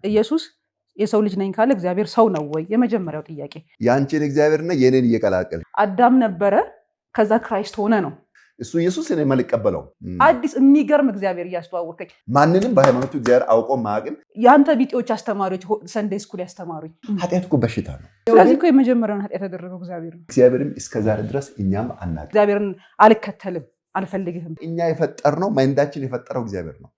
ኢየሱስ የሰው ልጅ ነኝ ካለ እግዚአብሔር ሰው ነው ወይ? የመጀመሪያው ጥያቄ። የአንቺን እግዚአብሔርና የኔን እየቀላቀል አዳም ነበረ፣ ከዛ Christ ሆነ ነው። እሱ ኢየሱስ እኔ አልቀበለውም። አዲስ የሚገርም እግዚአብሔር እያስተዋወቀኝ። ማንንም በሃይማኖቱ እግዚአብሔር አውቆ ማቅን። የአንተ ቢጤዎች አስተማሪዎች Sunday school ያስተማሩኝ። ኃጢአት እኮ በሽታ ነው። ስለዚህ እኮ የመጀመሪያውን ኃጢአት ያደረገው እግዚአብሔር ነው። እግዚአብሔርም እስከዛሬ ድረስ እኛም አናውቅም። እግዚአብሔርን አልከተልም፣ አልፈልግህም። እኛ የፈጠርነው mind ኣችን የፈጠረው እግዚአብሔር ነው።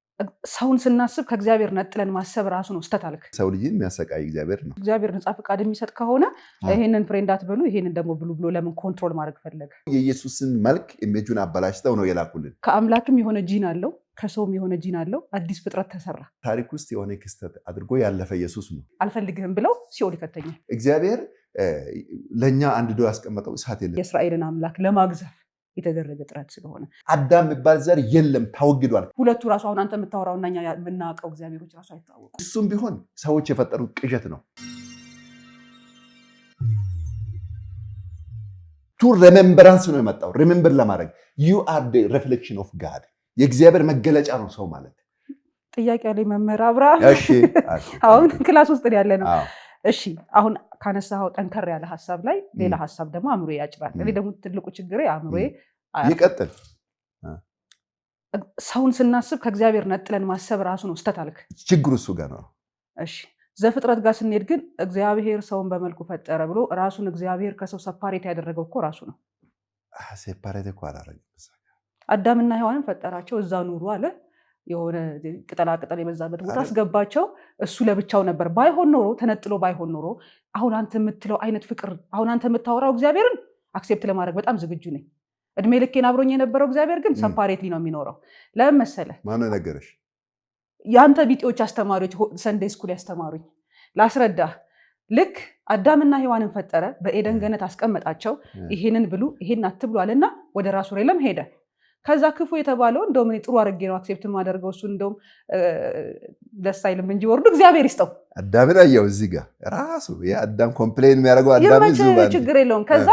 ሰውን ስናስብ ከእግዚአብሔር ነጥለን ማሰብ ራሱ ነው ስተት አልክ። ሰው ልጅን የሚያሰቃይ እግዚአብሔር ነው። እግዚአብሔር ነፃ ፈቃድ የሚሰጥ ከሆነ ይሄንን ፍሬ እንዳትበሉ ይሄንን ደግሞ ብሉ ብሎ ለምን control ማድረግ ፈለገ? የኢየሱስን መልክ image ኡን አበላሽተው ነው የላኩልን። ከአምላክም የሆነ ጂን አለው፣ ከሰውም የሆነ ጂን አለው። አዲስ ፍጥረት ተሰራ። ታሪክ ውስጥ የሆነ ክስተት አድርጎ ያለፈ ኢየሱስ ነው። አልፈልግህም ብለው ሲኦል ይከተኛል። እግዚአብሔር ለእኛ አንድዶ ያስቀመጠው እሳት የለም። የእስራኤልን አምላክ ለማግዘፍ የተደረገ ጥረት ስለሆነ አዳም የሚባል ዘር የለም፣ ተወግዷል። ሁለቱ ራሱ አሁን አንተ የምታወራውና እኛ የምናውቀው እግዚአብሔሮች ራሱ አይተዋወቁም። እሱም ቢሆን ሰዎች የፈጠሩት ቅዠት ነው። To remembrance ነው የመጣው፣ remember ለማድረግ። You are reflection of God፣ የእግዚአብሔር መገለጫ ነው ሰው ማለት። ጥያቄ ያለኝ መምህር አብርሃም፣ አሁን class ውስጥ ያለ ነው። እሺ፣ አሁን ካነሳኸው ጠንከር ያለ ሀሳብ ላይ ሌላ ሀሳብ ደግሞ አእምሮ ያጭራል። እኔ ደግሞ ትልቁ ችግሬ አእምሮዬ ይቀጥል። ሰውን ስናስብ ከእግዚአብሔር ነጥለን ማሰብ ራሱ ነው ስተት አልክ። ችግሩ እሱ ጋር ነው። እሺ፣ ዘፍጥረት ጋር ስንሄድ ግን እግዚአብሔር ሰውን በመልኩ ፈጠረ ብሎ ራሱን እግዚአብሔር ከሰው separate ያደረገው እኮ ራሱ ነው። Separate እኮ አላደረገም። አዳምና ሔዋንን ፈጠራቸው፣ እዛ ኑሩ አለ። የሆነ ቅጠላ ቅጠል የበዛበት ቦታ አስገባቸው። እሱ ለብቻው ነበር። ባይሆን ኖሮ፣ ተነጥሎ ባይሆን ኖሮ አሁን አንተ የምትለው አይነት ፍቅር፣ አሁን አንተ የምታወራው እግዚአብሔርን accept ለማድረግ በጣም ዝግጁ ነኝ። እድሜ ልኬን አብሮኝ የነበረው እግዚአብሔር ግን separately ነው የሚኖረው። ለምን መሰለህ? ማነው ነገረሽ? የአንተ ቢጤዎች አስተማሪዎች Sunday school ያስተማሩኝ። ላስረዳህ። ልክ አዳምና ሔዋንን ፈጠረ፣ በኤደን ገነት አስቀመጣቸው። ይሄንን ብሉ ይሄን አትብሉ አለና ወደ ራሱ realm ሄደ። ከዛ ክፉ የተባለው እንደውም እኔ ጥሩ አድርጌ ነው accept የማደርገው። እሱ እንደውም ደስ አይልም እንጂ ወርዱ እግዚአብሔር ይስጠው። አዳምን አየው እዚህ ጋር ራሱ የአዳም complain የሚያደርገው አዳም ችግር የለውም። ከዛ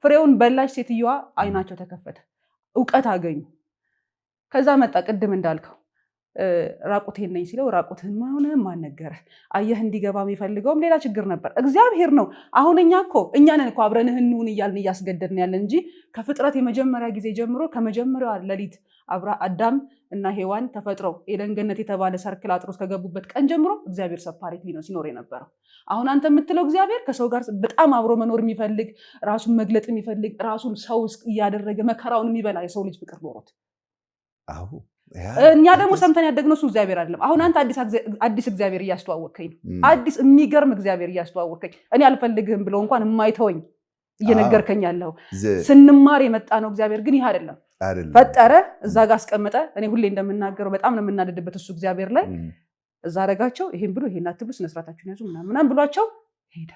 ፍሬውን በላች ሴትዮዋ፣ አይናቸው ተከፈተ፣ እውቀት አገኙ። ከዛ መጣ ቅድም እንዳልከው ራቁቴን ነኝ ሲለው ራቁትህን መሆንህን ማን ነገረህ? አየህ፣ እንዲገባ የሚፈልገውም ሌላ ችግር ነበር። እግዚአብሔር ነው። አሁን እኛ እኮ እኛ ነን እኮ አብረንህ እንሁን እያልን እያስገደድን ያለን እንጂ ከፍጥረት የመጀመሪያ ጊዜ ጀምሮ፣ ከመጀመሪያዋ ሌሊት አብራ አዳም እና ሔዋን ተፈጥረው ኤደን ገነት የተባለ circle አጥሮ እስከገቡበት ቀን ጀምሮ እግዚአብሔር separately ነው ሲኖር የነበረው። አሁን አንተ የምትለው እግዚአብሔር ከሰው ጋር በጣም አብሮ መኖር የሚፈልግ፣ ራሱን መግለጥ የሚፈልግ፣ ራሱን ሰው እያደረገ መከራውን የሚበላ የሰው ልጅ ፍቅር ኖሮት እኛ ደግሞ ሰምተን ያደግነው እሱ እግዚአብሔር አይደለም። አሁን አንተ አዲስ እግዚአብሔር እያስተዋወቅከኝ ነው። አዲስ የሚገርም እግዚአብሔር እያስተዋወቅከኝ፣ እኔ አልፈልግህም ብሎ እንኳን የማይተወኝ እየነገርከኝ ያለው። ስንማር የመጣ ነው እግዚአብሔር ግን ይህ አይደለም። ፈጠረ፣ እዛ ጋር አስቀመጠ። እኔ ሁሌ እንደምናገረው በጣም ነው የምናደድበት እሱ እግዚአብሔር ላይ። እዛ አረጋቸው፣ ይሄን ብሎ ይሄን አትብሉ፣ ስነስርዓታችሁን ያዙ ምናምን ምናምን ብሏቸው ሄደ።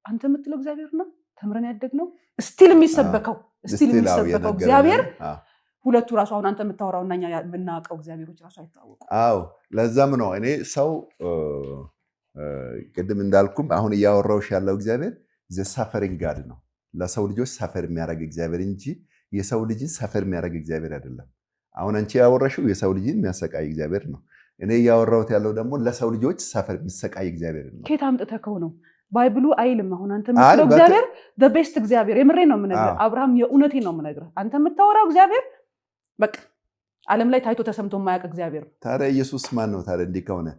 አንተ የምትለው እግዚአብሔር ነው ተምረን ያደግነው still የሚሰበከው እግዚአብሔር። ሁለቱ ራሱ አሁን አንተ የምታወራው እና እኛ የምናውቀው እግዚአብሔሮች ራሱ አይተዋወቁም። አዎ፣ ለዛም ነው እኔ ሰው ቅድም እንዳልኩም አሁን እያወራሁሽ ያለው እግዚአብሔር the suffering God ነው። ለሰው ልጆች suffer የሚያደርግ እግዚአብሔር እንጂ የሰው ልጅን suffer የሚያደርግ እግዚአብሔር አይደለም። አሁን አንቺ ያወራሽው የሰው ልጅን የሚያሰቃይ እግዚአብሔር ነው። እኔ እያወራሁት ያለው ደግሞ ለሰው ልጆች suffer የሚሰቃይ እግዚአብሔር ነው። ከየት አምጥተኸው ነው? Bible ኡ አይልም። አሁን አንተ የምትለው እግዚአብሔር best እግዚአብሔር፣ የምሬን ነው የምነግርህ አብርሃም፣ የእውነቴን ነው የምነግርህ። አንተ የምታወራው እግዚአብሔር በቃ ዓለም ላይ ታይቶ ተሰምቶ የማያውቅ እግዚአብሔር ነው። ታዲያ ኢየሱስ ማን ነው ታዲያ? እንዲህ ከሆነ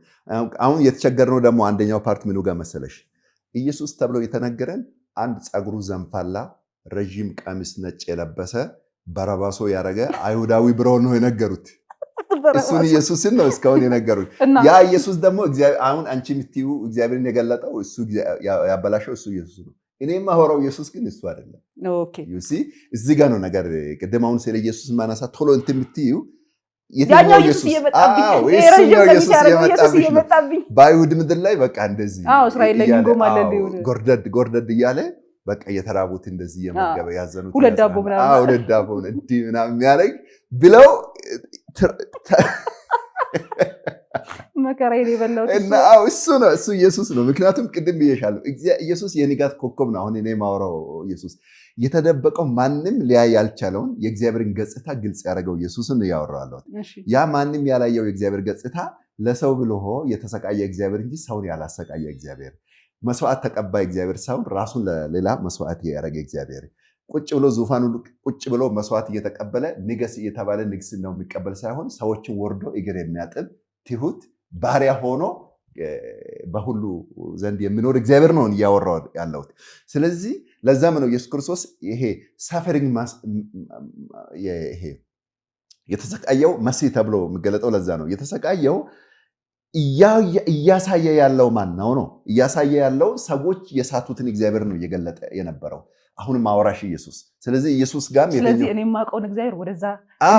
አሁን የተቸገርነው ደግሞ አንደኛው part ምኑ ጋር መሰለሽ? ኢየሱስ ተብሎ የተነገረን አንድ ፀጉሩ ዘንፋላ፣ ረዥም ቀሚስ ነጭ የለበሰ፣ በረባሶ ያደረገ አይሁዳዊ ብለው ነው የነገሩት። እሱን ኢየሱስን ነው እስካሁን የነገሩት። ያ ኢየሱስ ደግሞ አሁን አንቺ የምትይው እግዚአብሔርን የገለጠው እሱ ያበላሸው እሱ ኢየሱስ ነው። እኔ የማወራው ኢየሱስ ግን እሱ አይደለም። You see፣ እዚህ ጋር ነው ነገር። ቅድም አሁን ስለ ኢየሱስ ማነሳ ቶሎ እንትን የምትይው የትኛው ኢየሱስ እየመጣብኝ። በአይሁድ ምድር ላይ በቃ እንደዚህ እስራኤል ላይ ጎርደድ ጎርደድ እያለ በቃ የተራቡት እንደዚህ እየመገበ፣ ያዘኑት ሁለት ዳቦ ምናምን ሁለት ዳቦ እንዲህ ምናምን የሚያደርግ ብለው መከራዬን የበላሁት እና አዎ፣ እሱ ነው፣ እሱ ኢየሱስ ነው። ምክንያቱም ቅድም ብዬሻለሁ፣ ኢየሱስ የንጋት ኮከብ ነው። አሁን እኔ የማወራው ኢየሱስ የተደበቀው ማንም ሊያይ ያልቻለውን የእግዚአብሔርን ገጽታ ግልጽ ያደረገው ኢየሱስን ነው እያወራሁ ያለሁት። ያ ማንም ያላየው የእግዚአብሔር ገጽታ ለሰው ብሎ የተሰቃየ እግዚአብሔር እንጂ ሰውን ያላሰቃየ እግዚአብሔር፣ መስዋዕት ተቀባይ እግዚአብሔር ሳይሆን ራሱን ለሌላ መስዋዕት ያደረገ እግዚአብሔር፣ ቁጭ ብሎ ዙፋኑ ቁጭ ብሎ መስዋዕት እየተቀበለ ንገስ እየተባለ ንግስናው የሚቀበል ሳይሆን ሰዎችን ወርዶ እግር የሚያጥብ ትሁት ባሪያ ሆኖ በሁሉ ዘንድ የሚኖር እግዚአብሔር ነው እያወራሁ ያለሁት። ስለዚህ ለዛም ነው ኢየሱስ ክርስቶስ ይሄ suffering ይሄ የተሰቃየው መሲህ ተብሎ የሚገለጠው ለዛ ነው። የተሰቃየው እያሳየ ያለው ማን ነው ነው እያሳየ ያለው ሰዎች የሳቱትን እግዚአብሔር ነው እየገለጠ የነበረው። አሁንም አወራሽ ኢየሱስ። ስለዚህ ኢየሱስ ጋርም ስለዚህ እኔ የማውቀውን እግዚአብሔር ወደዛ፣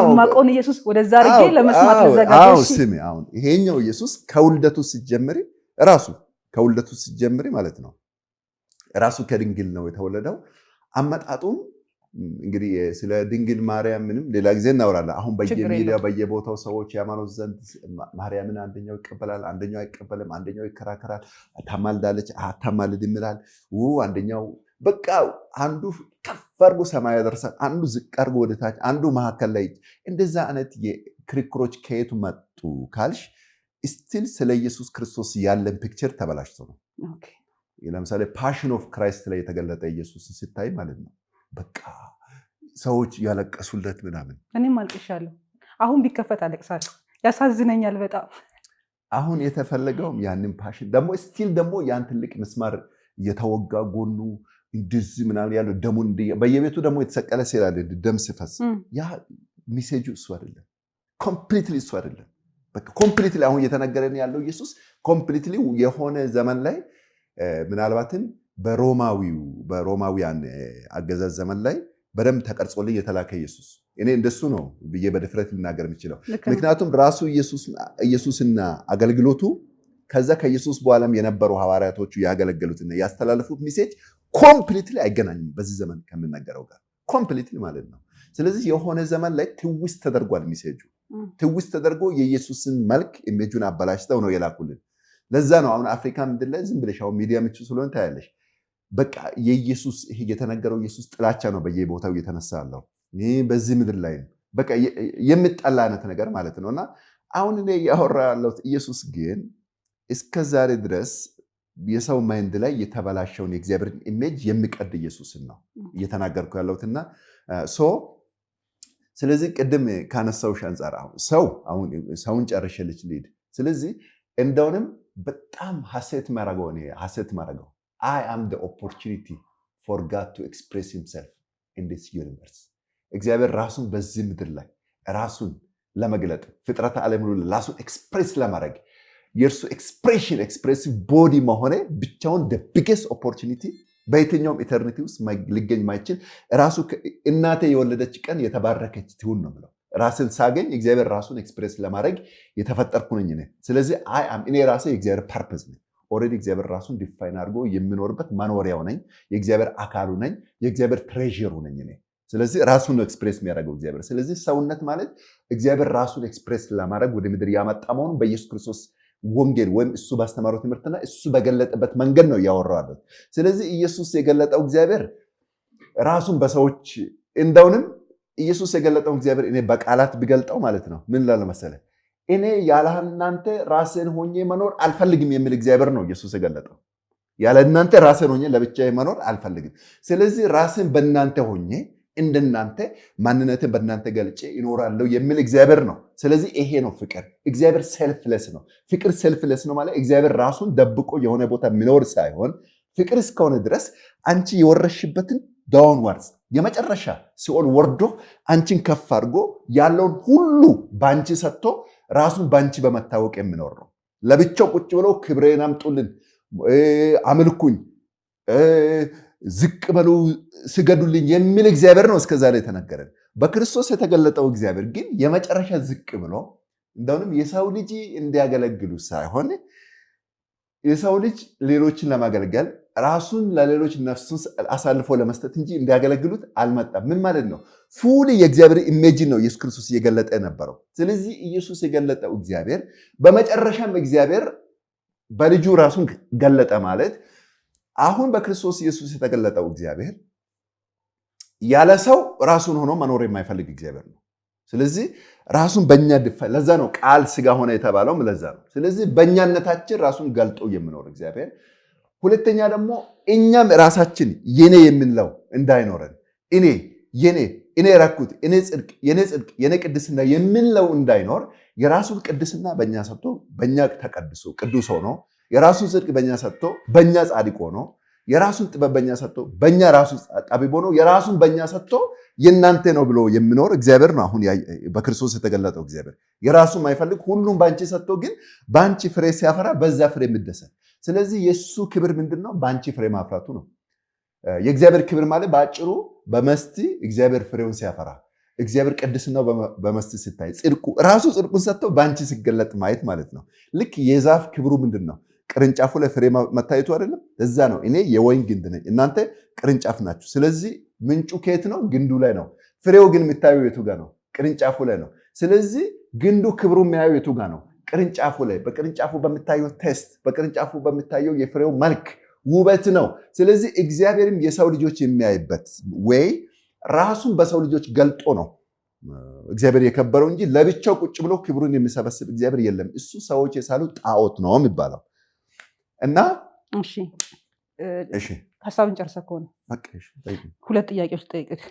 የማውቀውን ኢየሱስ ወደዛ አድርጌ ለመስማት ልዘጋጅ። አዎ፣ ስሚ፣ አሁን ይሄኛው ኢየሱስ ከውልደቱ ሲጀምር፣ ራሱ ከውልደቱ ሲጀምር ማለት ነው፣ ራሱ ከድንግል ነው የተወለደው። አመጣጡም እንግዲህ ስለ ድንግል ማርያም ምንም ሌላ ጊዜ እናወራለን። አሁን በየሚዲያው በየቦታው ሰዎች የሃይማኖት ዘንድ ማርያምን አንደኛው ይቀበላል፣ አንደኛው አይቀበልም፣ አንደኛው ይከራከራል። ታማልዳለች፣ አታማልድም ይላል። አንደኛው በቃ አንዱ ከፍ አድርጎ ሰማይ ያደርሳል፣ አንዱ ዝቅ አድርጎ ወደታች፣ አንዱ መካከል ላይ። እንደዛ አይነት ክርክሮች ከየቱ መጡ ካልሽ still ስለ ኢየሱስ ክርስቶስ ያለን picture ተበላሽቶ ነው። ለምሳሌ Passion of Christ ላይ የተገለጠ ኢየሱስን ስታይ ማለት ነው፣ በቃ ሰዎች ያለቀሱለት ምናምን። እኔም አልቅሻለሁ። አሁን ቢከፈት አለቅሳለሁ። ያሳዝነኛል በጣም። አሁን የተፈለገውም ያንን passion ደግሞ still ደግሞ ያን ትልቅ ምስማር እየተወጋ ጎኑ እንደዚህ ምናምን ያለው ደሙን በየቤቱ ደግሞ የተሰቀለ ስዕል አለ፣ ደም ሲፈስ። ያ message ኡ እሱ አይደለም፣ completely እሱ አይደለም። በቃ completely አሁን እየተነገረን ያለው ኢየሱስ completely የሆነ ዘመን ላይ ምናልባትም በሮማውያን አገዛዝ ዘመን ላይ በደንብ ተቀርጾልኝ የተላከ ኢየሱስ እኔ እንደሱ ነው ብዬ በድፍረት ልናገር የምችለው። ምክንያቱም ራሱ ኢየሱስና አገልግሎቱ ከዛ ከኢየሱስ በኋላም የነበሩ ሐዋርያቶቹ ያገለገሉትና ያስተላለፉት message completely አይገናኝም በዚህ ዘመን ከምናገረው ጋር completely ማለት ነው። ስለዚህ የሆነ ዘመን ላይ twist ተደርጓል፣ message ኡ twist ተደርጎ የኢየሱስን መልክ image ኡን አበላሽተው ነው የላኩልን። ለዛ ነው አሁን አፍሪካ ምድር ላይ ዝም ብለሽ አሁን ሚዲያ ምቹ ስለሆነ ታያለሽ። በቃ የኢየሱስ ይሄ የተነገረው ኢየሱስ ጥላቻ ነው በየቦታው እየተነሳ ያለው፣ ይህ በዚህ ምድር ላይ በቃ የሚጠላ አይነት ነገር ማለት ነው። እና አሁን እኔ እያወራ ያለሁት ኢየሱስ ግን እስከ ዛሬ ድረስ የሰው mind ላይ የተበላሸውን የእግዚአብሔርን image የሚቀድ ኢየሱስን ነው እየተናገርኩ ያለሁትና so ስለዚህ ቅድም ካነሳውሽ አንጻር አሁን ሰው አሁን ሰውን ጨርሼልሽ ልሂድ። ስለዚህ እንደውንም በጣም ሀሴት ማድረገው፣ እኔ ሀሴት ማድረገው I am the opportunity for God to express himself in this universe። እግዚአብሔር ራሱን በዚህ ምድር ላይ ራሱን ለመግለጥ፣ ፍጥረተ ዓለም ሁሉ ራሱን express ለማድረግ የእርሱ expression expressive body መሆኔ ብቻውን biggest opportunity፣ በየትኛውም eternity ውስጥ ሊገኝ ማይችል። ራሱ እናቴ የወለደች ቀን የተባረከች ትሁን ነው ብለው ራስን ሳገኝ እግዚአብሔር ራሱን express ለማድረግ የተፈጠርኩ ነኝ እኔ። ስለዚህ I am እኔ ራሴ የእግዚአብሔር purpose ነኝ። Already እግዚአብሔር ራሱን define አድርጎ የሚኖርበት መኖሪያው ነኝ። የእግዚአብሔር አካሉ ነኝ። የእግዚአብሔር treasure ኡ ነኝ እኔ። ስለዚህ ራሱን ነው express የሚያደርገው እግዚአብሔር። ስለዚህ ሰውነት ማለት እግዚአብሔር ራሱን express ለማድረግ ወደ ምድር ያመጣ መሆኑን በኢየሱስ ክርስቶስ ወንጌል ወይም እሱ ባስተማረው ትምህርትና እሱ በገለጠበት መንገድ ነው እያወራሁ ያለሁት። ስለዚህ ኢየሱስ የገለጠው እግዚአብሔር ራሱን በሰዎች እንደውንም ኢየሱስ የገለጠው እግዚአብሔር እኔ በቃላት ብገልጠው ማለት ነው ምን እላለሁ መሰለህ? እኔ ያለ እናንተ ራሴን ሆኜ መኖር አልፈልግም የሚል እግዚአብሔር ነው ኢየሱስ የገለጠው። ያለ እናንተ ራሴን ሆኜ ለብቻዬ መኖር አልፈልግም። ስለዚህ ራሴን በእናንተ ሆኜ እንደናንተ ማንነትን በእናንተ ገልጬ ይኖራለሁ የሚል እግዚአብሔር ነው። ስለዚህ ይሄ ነው ፍቅር። እግዚአብሔር selfless ነው። ፍቅር selfless ነው ማለት እግዚአብሔር ራሱን ደብቆ የሆነ ቦታ የሚኖር ሳይሆን ፍቅር እስከሆነ ድረስ አንቺ የወረድሽበትን downwards የመጨረሻ ሲኦል ወርዶ አንቺን ከፍ አድርጎ ያለውን ሁሉ በአንቺ ሰጥቶ ራሱን በአንቺ በመታወቅ የሚኖር ነው። ለብቻው ቁጭ ብሎ ክብሬን አምጡልን፣ አምልኩኝ፣ ዝቅ በሉ፣ ስገዱልኝ የሚል እግዚአብሔር ነው እስከዛ ላይ የተነገረን። በክርስቶስ የተገለጠው እግዚአብሔር ግን የመጨረሻ ዝቅ ብሎ እንደውንም የሰው ልጅ እንዲያገለግሉ ሳይሆን የሰው ልጅ ሌሎችን ለማገልገል ራሱን ለሌሎች ነፍሱን አሳልፎ ለመስጠት እንጂ እንዲያገለግሉት አልመጣም። ምን ማለት ነው? Fully የእግዚአብሔር image ነው ኢየሱስ ክርስቶስ እየገለጠ የነበረው። ስለዚህ ኢየሱስ የገለጠው እግዚአብሔር በመጨረሻም እግዚአብሔር በልጁ ራሱን ገለጠ ማለት፣ አሁን በክርስቶስ ኢየሱስ የተገለጠው እግዚአብሔር ያለ ሰው ራሱን ሆኖ መኖር የማይፈልግ እግዚአብሔር ነው። ስለዚህ ራሱን በእኛ ለዛ ነው ቃል ስጋ ሆነ የተባለውም ለዛ ነው። ስለዚህ በእኛነታችን ራሱን ገልጦ የሚኖር እግዚአብሔር፣ ሁለተኛ ደግሞ እኛም ራሳችን የኔ የምንለው እንዳይኖረን፣ እኔ፣ የኔ፣ እኔ ረኩት፣ እኔ ጽድቅ፣ የኔ ጽድቅ፣ የኔ ቅድስና የምንለው እንዳይኖር የራሱን ቅድስና በእኛ ሰጥቶ በእኛ ተቀድሶ ቅዱስ ሆኖ፣ የራሱን ጽድቅ በእኛ ሰጥቶ በእኛ ጻድቅ ሆኖ፣ የራሱን ጥበብ በእኛ ሰጥቶ በእኛ ራሱ ጠቢብ ሆኖ፣ የራሱን በእኛ ሰጥቶ የእናንተ ነው ብሎ የሚኖር እግዚአብሔር ነው። አሁን በክርስቶስ የተገለጠው እግዚአብሔር የራሱ የማይፈልግ፣ ሁሉም በአንቺ ሰጥቶ ግን በአንቺ ፍሬ ሲያፈራ በዛ ፍሬ የሚደሰት። ስለዚህ የእሱ ክብር ምንድን ነው? በአንቺ ፍሬ ማፍራቱ ነው። የእግዚአብሔር ክብር ማለት በአጭሩ በመስቲ እግዚአብሔር ፍሬውን ሲያፈራ፣ እግዚአብሔር ቅድስናው በመስቲ ሲታይ፣ ጽድቁ ራሱ ጽድቁን ሰጥቶ በአንቺ ሲገለጥ ማየት ማለት ነው። ልክ የዛፍ ክብሩ ምንድን ነው? ቅርንጫፉ ላይ ፍሬ መታየቱ አይደለም? እዛ ነው። እኔ የወይን ግንድ ነኝ፣ እናንተ ቅርንጫፍ ናችሁ። ስለዚህ ምንጩ ከየት ነው? ግንዱ ላይ ነው። ፍሬው ግን የሚታየው የቱ ጋር ነው? ቅርንጫፉ ላይ ነው። ስለዚህ ግንዱ ክብሩ የሚያየው የቱ ጋር ነው? ቅርንጫፉ ላይ፣ በቅርንጫፉ በሚታየው taste፣ በቅርንጫፉ በሚታየው የፍሬው መልክ ውበት ነው። ስለዚህ እግዚአብሔርም የሰው ልጆች የሚያይበት ወይ ራሱን በሰው ልጆች ገልጦ ነው እግዚአብሔር የከበረው እንጂ ለብቻው ቁጭ ብሎ ክብሩን የሚሰበስብ እግዚአብሔር የለም። እሱ ሰዎች የሳሉ ጣዖት ነው የሚባለው እና እሺ፣ ሀሳብን ጨርሰህ ከሆነ ሁለት ጥያቄዎች ጠይቅህ።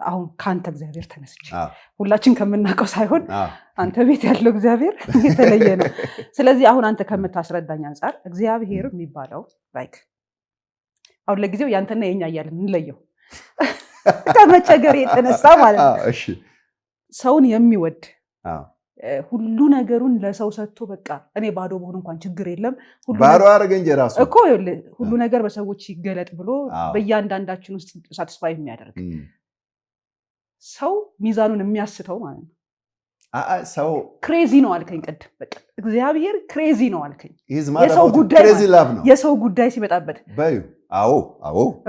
አሁን ከአንተ እግዚአብሔር ተነስቼ፣ ሁላችን ከምናውቀው ሳይሆን አንተ ቤት ያለው እግዚአብሔር የተለየ ነው። ስለዚህ አሁን አንተ ከምታስረዳኝ አንጻር እግዚአብሔር የሚባለው like አሁን ለጊዜው ያንተና የኛ እያለን እንለየው ከመቸገር የተነሳ ማለት ነው። ሰውን የሚወድ፣ ሁሉ ነገሩን ለሰው ሰጥቶ፣ በቃ እኔ ባዶ ብሆን እንኳን ችግር የለም ባዶ አደረገ እንጂ ራሱ እኮ ሁሉ ነገር በሰዎች ይገለጥ ብሎ በእያንዳንዳችን ውስጥ satisfy የሚያደርግ ሰው ሚዛኑን የሚያስተው ማለት ነው። ሰው Crazy ነው አልከኝ ቅድም። በቃ እግዚአብሔር crazy ነው አልከኝ። የሰው ጉዳይ ሲመጣበት በዩ አዎ።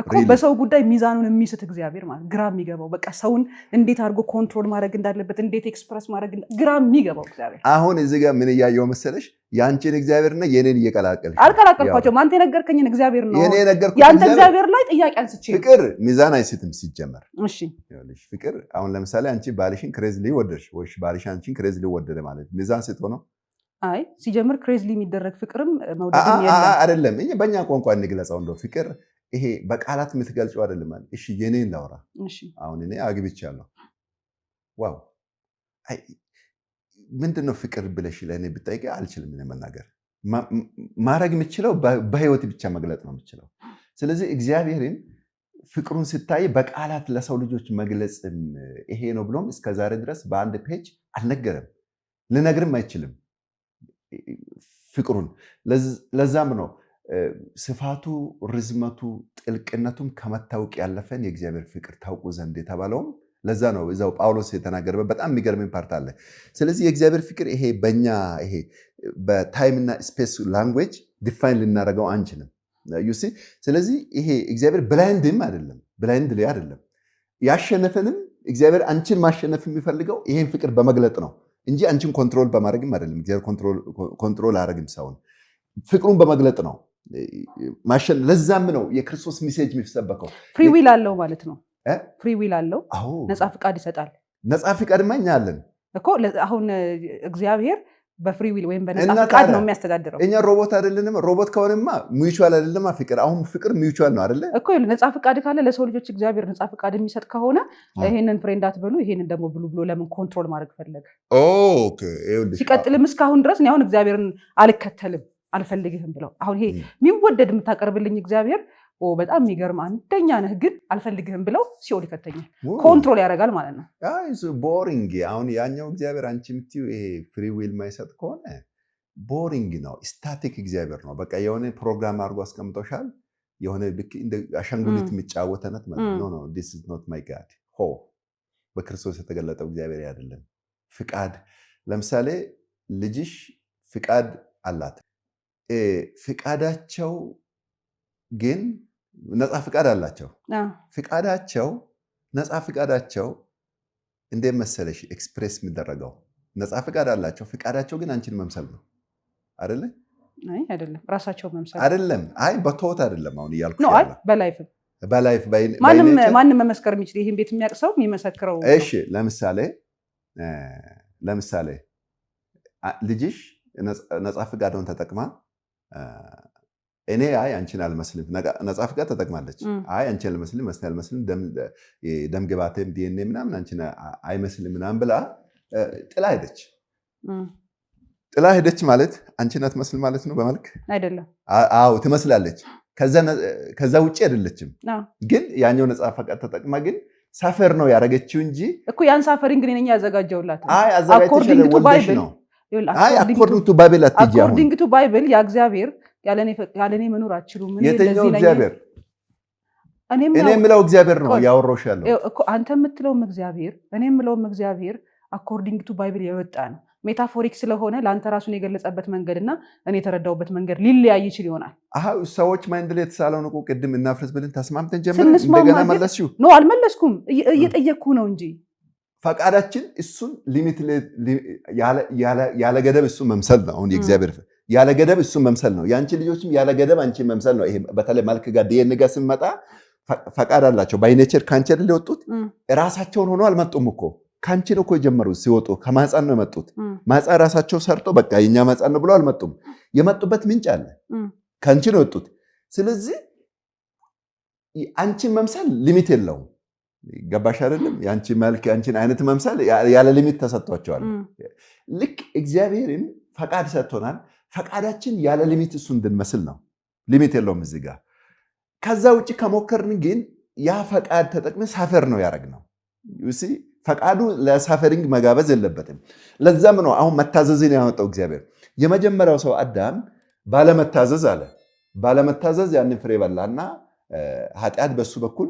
እኮ በሰው ጉዳይ ሚዛኑን የሚስት እግዚአብሔር ማለት ግራ የሚገባው፣ በቃ ሰውን እንዴት አድርጎ control ማድረግ እንዳለበት፣ እንዴት express ማድረግ ግራ የሚገባው እግዚአብሔር። አሁን እዚህ ጋር ምን እያየው መሰለሽ? የአንቺን እግዚአብሔርና የኔን እየቀላቀልሽ። አልቀላቀልኳቸውም። አንተ የነገርከኝን እግዚአብሔር ነው። የኔ የነገርኩት የአንተ እግዚአብሔር ላይ ጥያቄ አንስቼ። ፍቅር ሚዛን አይስትም ሲጀመር። ፍቅር አሁን ለምሳሌ አንቺ ባልሽን crazily ወደድሽ ወይ ባልሽ አንቺን crazily ወደደ ማለት ሚዛን ስቶ ነው? አይ፣ ሲጀምር crazily የሚደረግ ፍቅርም መውደድም የለም። አይደለም፣ በእኛ ቋንቋ እንግለጸው። እንደው ፍቅር ይሄ በቃላት የምትገልጨው አይደለም። እሺ፣ የኔን ላውራ። አሁን እኔ አግብቻለሁ። Wow፣ ምንድን ነው ፍቅር ብለሽ ለእኔ ብጠይቂ አልችልም እኔ መናገር። ማድረግ የምችለው በህይወት ብቻ መግለጥ ነው የምችለው። ስለዚህ እግዚአብሔርን ፍቅሩን ስታይ በቃላት ለሰው ልጆች መግለጽም ይሄ ነው ብሎም እስከዛሬ ድረስ በአንድ page አልነገረም፣ ልነግርም አይችልም ፍቅሩን። ለዛም ነው ስፋቱ፣ ርዝመቱ፣ ጥልቅነቱም ከመታወቅ ያለፈን የእግዚአብሔር ፍቅር ታውቁ ዘንድ የተባለውም ለዛ ነው። እዛው ጳውሎስ የተናገረበት በጣም የሚገርመኝ part አለ። ስለዚህ የእግዚአብሔር ፍቅር ይሄ በእኛ ይሄ በ time እና space language define ልናደርገው አንችልም። You see፣ ስለዚህ ይሄ እግዚአብሔር blind ም አይደለም፣ blind ላይ አይደለም። ያሸነፈንም እግዚአብሔር አንቺን ማሸነፍ የሚፈልገው ይሄን ፍቅር በመግለጥ ነው እንጂ አንቺን control በማድረግም አይደለም። እግዚአብሔር control አያደርግም ሰውን፣ ፍቅሩን በመግለጥ ነው። ለዛም ነው የክርስቶስ message የሚሰበከው። Free will አለው ማለት ነው። Free will አለው፣ ነፃ ፍቃድ ይሰጣል። ነፃ ፍቃድማ እኛ አለን። እኮ። አሁን እግዚአብሔር በ free will ወይም በነፃ ፍቃድ ነው የሚያስተዳድረው። እኛ ሮቦት አይደለንም። ሮቦት ከሆነማ mutual አይደለማ ፍቅር። አሁን ፍቅር mutual ነው አይደለ? እኮ ነፃ ፍቃድ ካለ፣ ለሰው ልጆች እግዚአብሔር ነፃ ፍቃድ የሚሰጥ ከሆነ ይሄንን ፍሬ እንዳትበሉ፣ ይሄንን ደግሞ ብሉ ብሎ ለምን control ማድረግ ፈለገ? ሲቀጥልም እስካሁን ድረስ እኔ አሁን እግዚአብሔርን አልከተልም፣ አልፈልግህም ብለው፣ አሁን ይሄ የሚወደድ የምታቀርብልኝ እግዚአብሔር በጣም የሚገርም አንደኛ ነህ፣ ግን አልፈልግህም ብለው ሲኦል ይከተኛል። Control ያደርጋል ማለት ነው። Boring። አሁን ያኛው እግዚአብሔር አንቺ የምትይው ይሄ free will የማይሰጥ ከሆነ boring ነው። Static እግዚአብሔር ነው። በቃ የሆነ ፕሮግራም አድርጎ አስቀምጦሻል። የሆነ ልክ እንደ አሻንጉሊት የሚጫወት አይነት ማለት ነው። No, this is not my God። ሆ በክርስቶስ የተገለጠው እግዚአብሔር አይደለም። ፍቃድ ለምሳሌ ልጅሽ ፍቃድ አላት። ፍቃዳቸው ግን ነፃ ፍቃድ አላቸው። ፍቃዳቸው፣ ነፃ ፍቃዳቸው እንዴት መሰለሽ express የሚደረገው? ነፃ ፍቃድ አላቸው። ፍቃዳቸው ግን አንቺን መምሰል ነው አይደለ? አይደለም፣ ራሳቸው መምሰል። አይደለም። አይ፣ በ thought አይደለም አሁን እያልኩ። በ life። በ life። ማንም መመስከር የሚችል፣ ይህን ቤት የሚያውቅ ሰው የሚመሰክረው። እሺ፣ ለምሳሌ ልጅሽ ነፃ ፍቃዷን ተጠቅማ እኔ አይ አንቺን አልመስልም፣ ነፃ ፍቃድ ተጠቅማለች። አይ አንቺን አልመስልም፣ መስል አልመስልም፣ ደም ግባቴም ዲኤንኤ ምናምን አንቺን አይመስልም ምናምን ብላ ጥላ ሄደች። ጥላ ሄደች ማለት አንቺን አትመስል ማለት ነው በመልክ? አይደለም። አዎ፣ ትመስላለች። ከዛ ውጭ አይደለችም። ግን ያኛው ነፃ ፈቃድ ተጠቅማ ግን suffer ነው ያደረገችው እንጂ። እኮ ያን suffering እኔ ነኝ ያዘጋጀውላት። አይ፣ አዘጋጅተሽ ወልደሽ ነው። አይ፣ according to Bible አትሄጂ። According to Bible ያ እግዚአብሔር ያለኔ መኖር አትችሉም። የትኛው እግዚአብሔር? እኔ የምለው እግዚአብሔር ነው እያወራሁሽ ያለው። እኮ አንተ የምትለውም እግዚአብሔር፣ እኔ የምለውም እግዚአብሔር according to Bible የወጣ ነው። Metaphoric ስለሆነ ለአንተ ራሱን የገለጸበት መንገድ እና እኔ የተረዳሁበት መንገድ ሊለያይ ይችል ይሆናል። ሰዎች mind ላይ የተሳለውን እኮ ቅድም እናፍርስ ብለን ተስማምተን ጀምረን እንደገና መለስሽው። No፣ አልመለስኩም፣ እየጠየቅኩ ነው እንጂ። ፈቃዳችን እሱን limit ያለ ገደብ እሱን መምሰል ነው። አሁን የእግዚአብሔር ያለ ገደብ እሱን መምሰል ነው። የአንቺ ልጆችም ያለ ገደብ አንቺን መምሰል ነው። ይሄ በተለይ መልክ ጋር ዲኤንኤ ጋር ስንመጣ ፈቃድ አላቸው። By nature ከአንቺ አይደል የወጡት? ራሳቸውን ሆኖ አልመጡም እኮ። ከአንቺ ነው እኮ የጀመሩት። ሲወጡ ከማህፀን ነው የመጡት። ማህፀን ራሳቸው ሰርቶ በቃ የኛ ማህፀን ነው ብሎ አልመጡም። የመጡበት ምንጭ አለ። ከአንቺ ነው የወጡት። ስለዚህ አንቺን መምሰል limit የለውም። ገባሽ አይደለም? የአንቺ መልክ፣ የአንቺን አይነት መምሰል ያለ limit ተሰጥቷቸዋል። ልክ እግዚአብሔርም ፈቃድ ሰጥቶናል። ፈቃዳችን ያለ limit እሱ እንድንመስል ነው። Limit የለውም እዚህ ጋር። ከዛ ውጭ ከሞከርን ግን ያ ፈቃድ ተጠቅመን suffer ነው ያደረግነው። ፈቃዱ ለ suffering መጋበዝ የለበትም። ለዛም ነው አሁን መታዘዝን ያመጣው እግዚአብሔር። የመጀመሪያው ሰው አዳም ባለመታዘዝ አለ፣ ባለመታዘዝ ያንን ፍሬ በላና ኃጢአት በሱ በኩል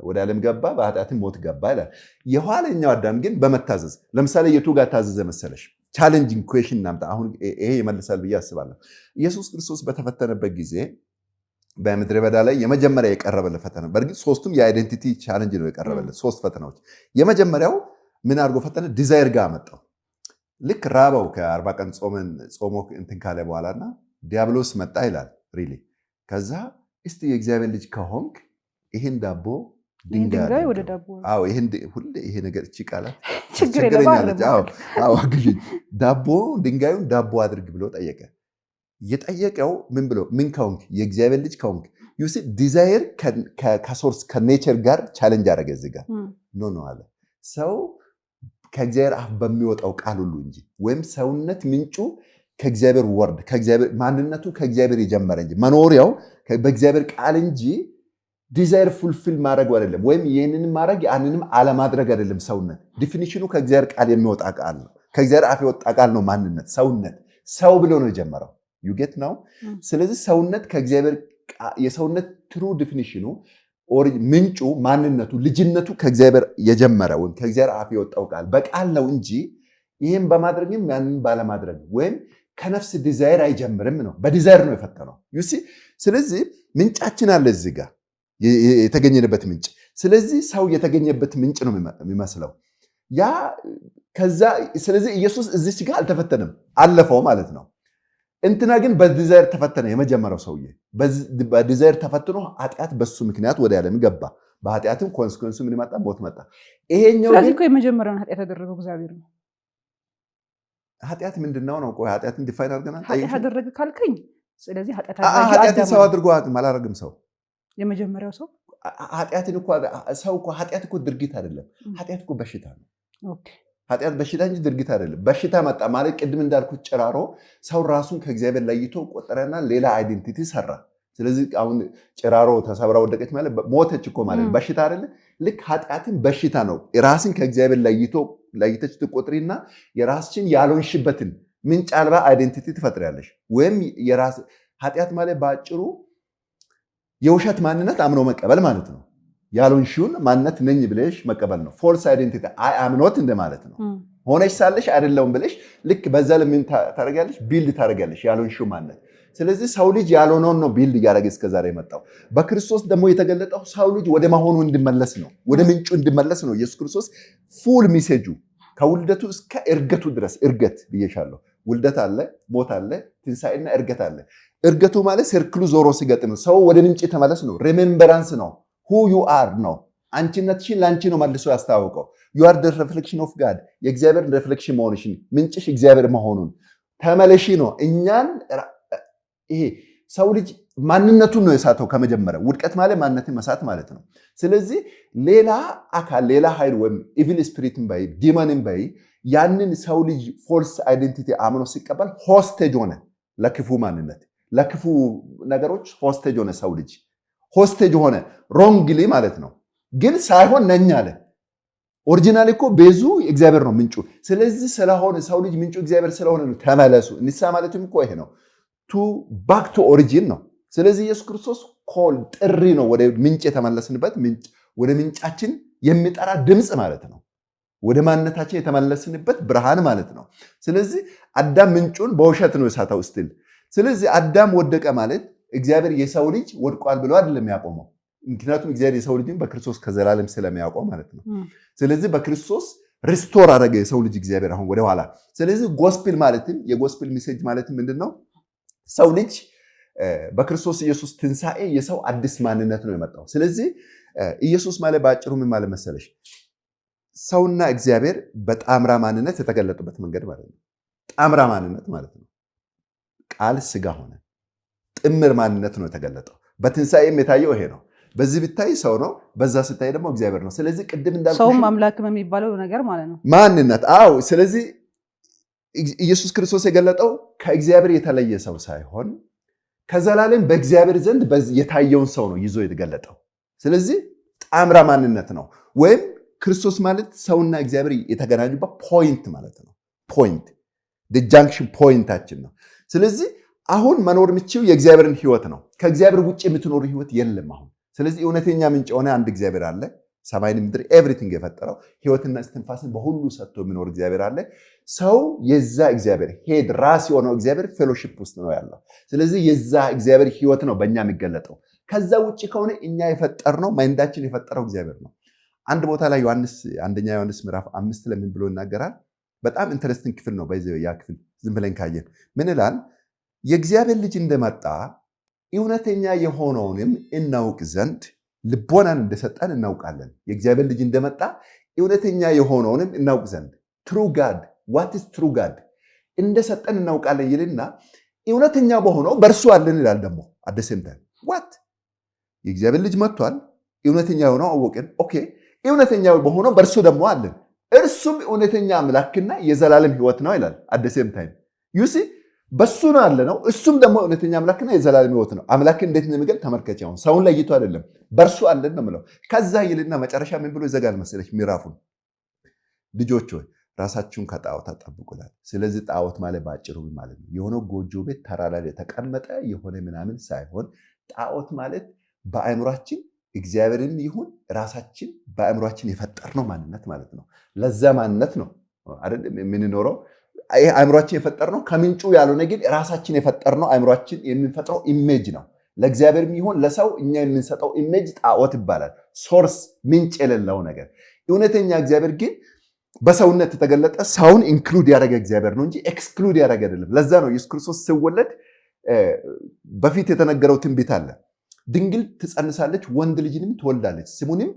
ወደ ዓለም ገባ፣ በኃጢአትም ሞት ገባ ይላል። የኋለኛው አዳም ግን በመታዘዝ፣ ለምሳሌ የቱ ጋር ታዘዘ መሰለሽ? Challenging question እናምጣ። አሁን ይሄ ይመልሳል ብዬ አስባለሁ። ኢየሱስ ክርስቶስ በተፈተነበት ጊዜ በምድረ በዳ ላይ የመጀመሪያ የቀረበለት ፈተና፣ በእርግጥ ሶስቱም የ identity challenge ነው የቀረበለት፣ ሶስት ፈተናዎች። የመጀመሪያው ምን አድርጎ ፈተነ? Desire ጋር አመጣው። ልክ ራበው፣ ከ40 ቀን ጾመን ጾሞ እንትን ካለ በኋላና ዲያብሎስ መጣ ይላል really። ከዛ እስቲ የእግዚአብሔር ልጅ ከሆንክ ይህን ዳቦ ድንጋይ ወደ ዳቦ። አዎ፣ ይሄን ሁሌ ይሄ ነገር፣ እቺ ቃላት ቸግረኛለች። አዎ፣ አግዢኝ። ዳቦ ድንጋዩን ዳቦ አድርግ ብሎ ጠየቀ። የጠየቀው ምን ብሎ፣ ምን ከሆንክ፣ የእግዚአብሔር ልጅ ከሆንክ። You see፣ desire ከ source ከ nature ጋር challenge አደረገ እዚህ ጋር። No, no አለ፣ ሰው ከእግዚአብሔር አፍ በሚወጣው ቃል ሁሉ እንጂ፣ ወይም ሰውነት ምንጩ ከእግዚአብሔር word፣ ከእግዚአብሔር ማንነቱ ከእግዚአብሔር የጀመረ እንጂ፣ መኖሪያው በእግዚአብሔር ቃል እንጂ desire fulfill ማድረጉ አይደለም፣ ወይም ይህንን ማድረግ ያንንም አለማድረግ አይደለም። ሰውነት definition ኑ ከእግዚአብሔር ቃል የሚወጣ ቃል ነው። ከእግዚአብሔር አፍ የወጣ ቃል ነው። ማንነት፣ ሰውነት ሰው ብሎ ነው የጀመረው። You get now? ስለዚህ ሰውነት ከእግዚአብሔር፣ የሰውነት true definition ኑ፣ ምንጩ፣ ማንነቱ፣ ልጅነቱ ከእግዚአብሔር የጀመረ ወይም ከእግዚአብሔር አፍ የወጣው ቃል በቃል ነው እንጂ ይህም በማድረግም ያንን ባለማድረግ ወይም ከነፍስ desire አይጀምርም ነው። በ desire ነው የፈተነው። You see፣ ስለዚህ ምንጫችን አለ እዚህ ጋር፣ የተገኘንበት ምንጭ። ስለዚህ ሰው የተገኘበት ምንጭ ነው የሚመስለው ያ ከዛ። ስለዚህ ኢየሱስ እዚች ጋር አልተፈተንም፣ አለፈው ማለት ነው። እንትና ግን በ desire ተፈተነ። የመጀመሪያው ሰውዬ በ desire ተፈትኖ ኃጢአት በሱ ምክንያት ወደ ዓለም ገባ። በኃጢአትም consequence ኡ ምን መጣ? ሞት መጣ። ይሄኛው ስለዚህ እኮ የመጀመሪያውን ኃጢአት ያደረገው እግዚአብሔር ነው። ኃጢአት ምንድነው ነው? ቆይ፣ ኃጢአትን define አድርገናል። ኃጢአት አደረገ ካልከኝ፣ ስለዚህ ኃጢአት ኃጢአትን ሰው አድርጎ አላደረግም። ሰው የመጀመሪያው ሰው ኃጢአትን እኮ ሰው እኮ፣ ኃጢአት እኮ ድርጊት አይደለም። ኃጢአት እኮ በሽታ ነው። ኃጢአት በሽታ እንጂ ድርጊት አይደለም። በሽታ መጣ ማለት ቅድም እንዳልኩት ጭራሮ ሰው ራሱን ከእግዚአብሔር ለይቶ ቆጠረና ሌላ identity ሰራ። ስለዚህ አሁን ጭራሮ ተሰብራ ወደቀች ማለት ሞተች እኮ ማለት በሽታ አይደለ? ልክ ኃጢአትን በሽታ ነው። ራስን ከእግዚአብሔር ለይቶ፣ ለይተች ትቆጥሪና የራስሽን ያልሆንሽበትን ምንጭ አልባ identity ትፈጥሪያለሽ። ወይም የራስ ኃጢአት ማለት በአጭሩ የውሸት ማንነት አምኖ መቀበል ማለት ነው። ያልሆንሽውን ማንነት ነኝ ብለሽ መቀበል ነው። False identity፣ I am not እንደማለት ነው። ሆነሽ ሳለሽ አይደለሁም ብለሽ ልክ በዛ ለምን ታደርጊያለሽ? Build ታደርጊያለሽ ያልሆንሽው ማንነት። ስለዚህ ሰው ልጅ ያልሆነውን ነው build እያደረገ እስከዛሬ የመጣው። በክርስቶስ ደግሞ የተገለጠው ሰው ልጅ ወደ መሆኑ እንዲመለስ ነው፣ ወደ ምንጩ እንዲመለስ ነው። ኢየሱስ ክርስቶስ full message ኡ ከውልደቱ እስከ እርገቱ ድረስ፣ እርገት ብዬሻለሁ። ውልደት አለ፣ ሞት አለ፣ ትንሣኤና እርገት አለ። እርገቱ ማለት circle ኡ ዞሮ ሲገጥም ሰው ወደ ምንጭ ተመለስ ነው። Remembrance ነው። Who you are ነው። አንቺነትሽን ለአንቺ ነው መልሶ ያስታወቀው። You are reflection of God፣ የእግዚአብሔር reflection መሆንሽን፣ ምንጭሽ እግዚአብሔር መሆኑን ተመለሺ ነው። እኛን ይሄ ሰው ልጅ ማንነቱን ነው የሳተው ከመጀመሪያ። ውድቀት ማለት ማንነትን መሳት ማለት ነው። ስለዚህ ሌላ አካል፣ ሌላ ኃይል ወይም evil spirit ን በይ demon ን በይ ያንን ሰው ልጅ false identity አምኖ ሲቀበል hostage ሆነ ለክፉ ማንነት፣ ለክፉ ነገሮች hostage ሆነ። ሰው ልጅ hostage ሆነ wrongly ማለት ነው። ግን ሳይሆን ነኝ አለ። Originally እኮ base ኡ እግዚአብሔር ነው ምንጩ። ስለዚህ ስለሆነ ሰው ልጅ ምንጩ እግዚአብሔር ስለሆነ ነው ተመለሱ። ንስሐ ማለትም እኮ ይሄ ነው፣ to back to origin ነው። ስለዚህ ኢየሱስ ክርስቶስ call ጥሪ ነው፣ ወደ ምንጭ የተመለስንበት ምንጭ፣ ወደ ምንጫችን የሚጠራ ድምፅ ማለት ነው። ወደ ማንነታችን የተመለስንበት ብርሃን ማለት ነው። ስለዚህ አዳም ምንጩን በውሸት ነው የሳተው still። ስለዚህ አዳም ወደቀ ማለት እግዚአብሔር የሰው ልጅ ወድቋል ብሎ አይደለም ያቆመው። ምክንያቱም እግዚአብሔር የሰው ልጅን በክርስቶስ ከዘላለም ስለሚያውቀው ማለት ነው። ስለዚህ በክርስቶስ restore አደረገ የሰው ልጅ እግዚአብሔር አሁን ወደኋላ። ስለዚህ gospel ማለትም የ gospel message ማለትም ምንድን ነው? ሰው ልጅ በክርስቶስ ኢየሱስ ትንሣኤ የሰው አዲስ ማንነት ነው የመጣው። ስለዚህ ኢየሱስ ማለት በአጭሩ ምን ማለት መሰለሽ? ሰውና እግዚአብሔር በጣምራ ማንነት የተገለጡበት መንገድ ማለት ነው። ጣምራ ማንነት ማለት ነው። ቃል ስጋ ሆነ፣ ጥምር ማንነት ነው የተገለጠው። በትንሣኤም የታየው ይሄ ነው። በዚህ ብታይ ሰው ነው፣ በዛ ስታይ ደግሞ እግዚአብሔር ነው። ስለዚህ ቅድም እንዳልኩሽ ሰውም አምላክም የሚባለው ነገር ማለት ነው። ማንነት፣ አዎ። ስለዚህ ኢየሱስ ክርስቶስ የገለጠው ከእግዚአብሔር የተለየ ሰው ሳይሆን ከዘላለም በእግዚአብሔር ዘንድ የታየውን ሰው ነው ይዞ የተገለጠው። ስለዚህ ጣምራ ማንነት ነው። ወይም ክርስቶስ ማለት ሰውና እግዚአብሔር የተገናኙበት point ማለት ነው። Point፣ junction point ኣችን ነው። ስለዚህ አሁን መኖር የምችው የእግዚአብሔርን ህይወት ነው። ከእግዚአብሔር ውጭ የምትኖር ህይወት የለም አሁን። ስለዚህ እውነተኛ ምንጭ የሆነ አንድ እግዚአብሔር አለ። ሰማይን ምድር everything የፈጠረው፣ ህይወትና እስትንፋስን በሁሉ ሰጥቶ የሚኖር እግዚአብሔር አለ። ሰው የዛ እግዚአብሔር head ራስ የሆነው እግዚአብሔር fellowship ውስጥ ነው ያለው። ስለዚህ የዛ እግዚአብሔር ህይወት ነው በእኛ የሚገለጠው። ከዛ ውጭ ከሆነ እኛ የፈጠርነው፣ mind ኣችን የፈጠረው እግዚአብሔር ነው። አንድ ቦታ ላይ ዮሐንስ፣ አንደኛ ዮሐንስ ምዕራፍ 5 ለምን ብሎ ይናገራል? በጣም interesting ክፍል ነው። በዚህ ያ ክፍል ዝም ብለን ካየን ምን ይላል? የእግዚአብሔር ልጅ እንደመጣ እውነተኛ የሆነውንም እናውቅ ዘንድ ልቦናን እንደሰጠን እናውቃለን። የእግዚአብሔር ልጅ እንደመጣ እውነተኛ የሆነውንም እናውቅ ዘንድ፣ true God፣ what is true God፣ እንደሰጠን እናውቃለን ይልና እውነተኛ በሆነው በእርሱ አለን ይላል። ደግሞ at the same time what፣ የእግዚአብሔር ልጅ መጥቷል፣ እውነተኛ የሆነው አወቅን። Okay፣ እውነተኛ በሆነው በእርሱ ደግሞ አለን። እርሱም እውነተኛ አምላክና የዘላለም ሕይወት ነው ይላል። At the same time you see በሱ ነው ያለ ነው። እሱም ደግሞ እውነተኛ አምላክና የዘላለም ሕይወት ነው። አምላክን እንዴት እንደሚገልጥ ተመልከች። አሁን ሰውን ለይቶ አይደለም፣ በእርሱ አለን ነው የምለው። ከዛ ይልና መጨረሻ ምን ብሎ ይዘጋል መሰለች ምዕራፉን? ልጆች ሆይ ራሳችሁን ከጣዖታት ጠብቁ ይላል። ስለዚህ ጣዖት ማለት በአጭሩ ምን ማለት ነው? የሆነ ጎጆ ቤት ተራራ ላይ የተቀመጠ የሆነ ምናምን ሳይሆን ጣዖት ማለት በአእምሯችን እግዚአብሔርን ይሁን ራሳችን በአእምሯችን የፈጠርነው ማንነት ማለት ነው። ለዛ ማንነት ነው አይደል የምንኖረው። ይሄ አእምሯችን የፈጠርነው ከምንጩ ያልሆነ ግን ራሳችን የፈጠርነው አእምሯችን የምንፈጥረው image ነው። ለእግዚአብሔር የሚሆን ለሰው እኛ የምንሰጠው image ጣዖት ይባላል። Source ምንጭ የሌለው ነገር። እውነተኛ እግዚአብሔር ግን በሰውነት የተገለጠ፣ ሰውን include ያደረገ እግዚአብሔር ነው እንጂ exclude ያደረገ አይደለም። ለዛ ነው ኢየሱስ ክርስቶስ ሲወለድ በፊት የተነገረው ትንቢት አለ። ድንግል ትጸንሳለች፣ ወንድ ልጅንም ትወልዳለች፣ ስሙንም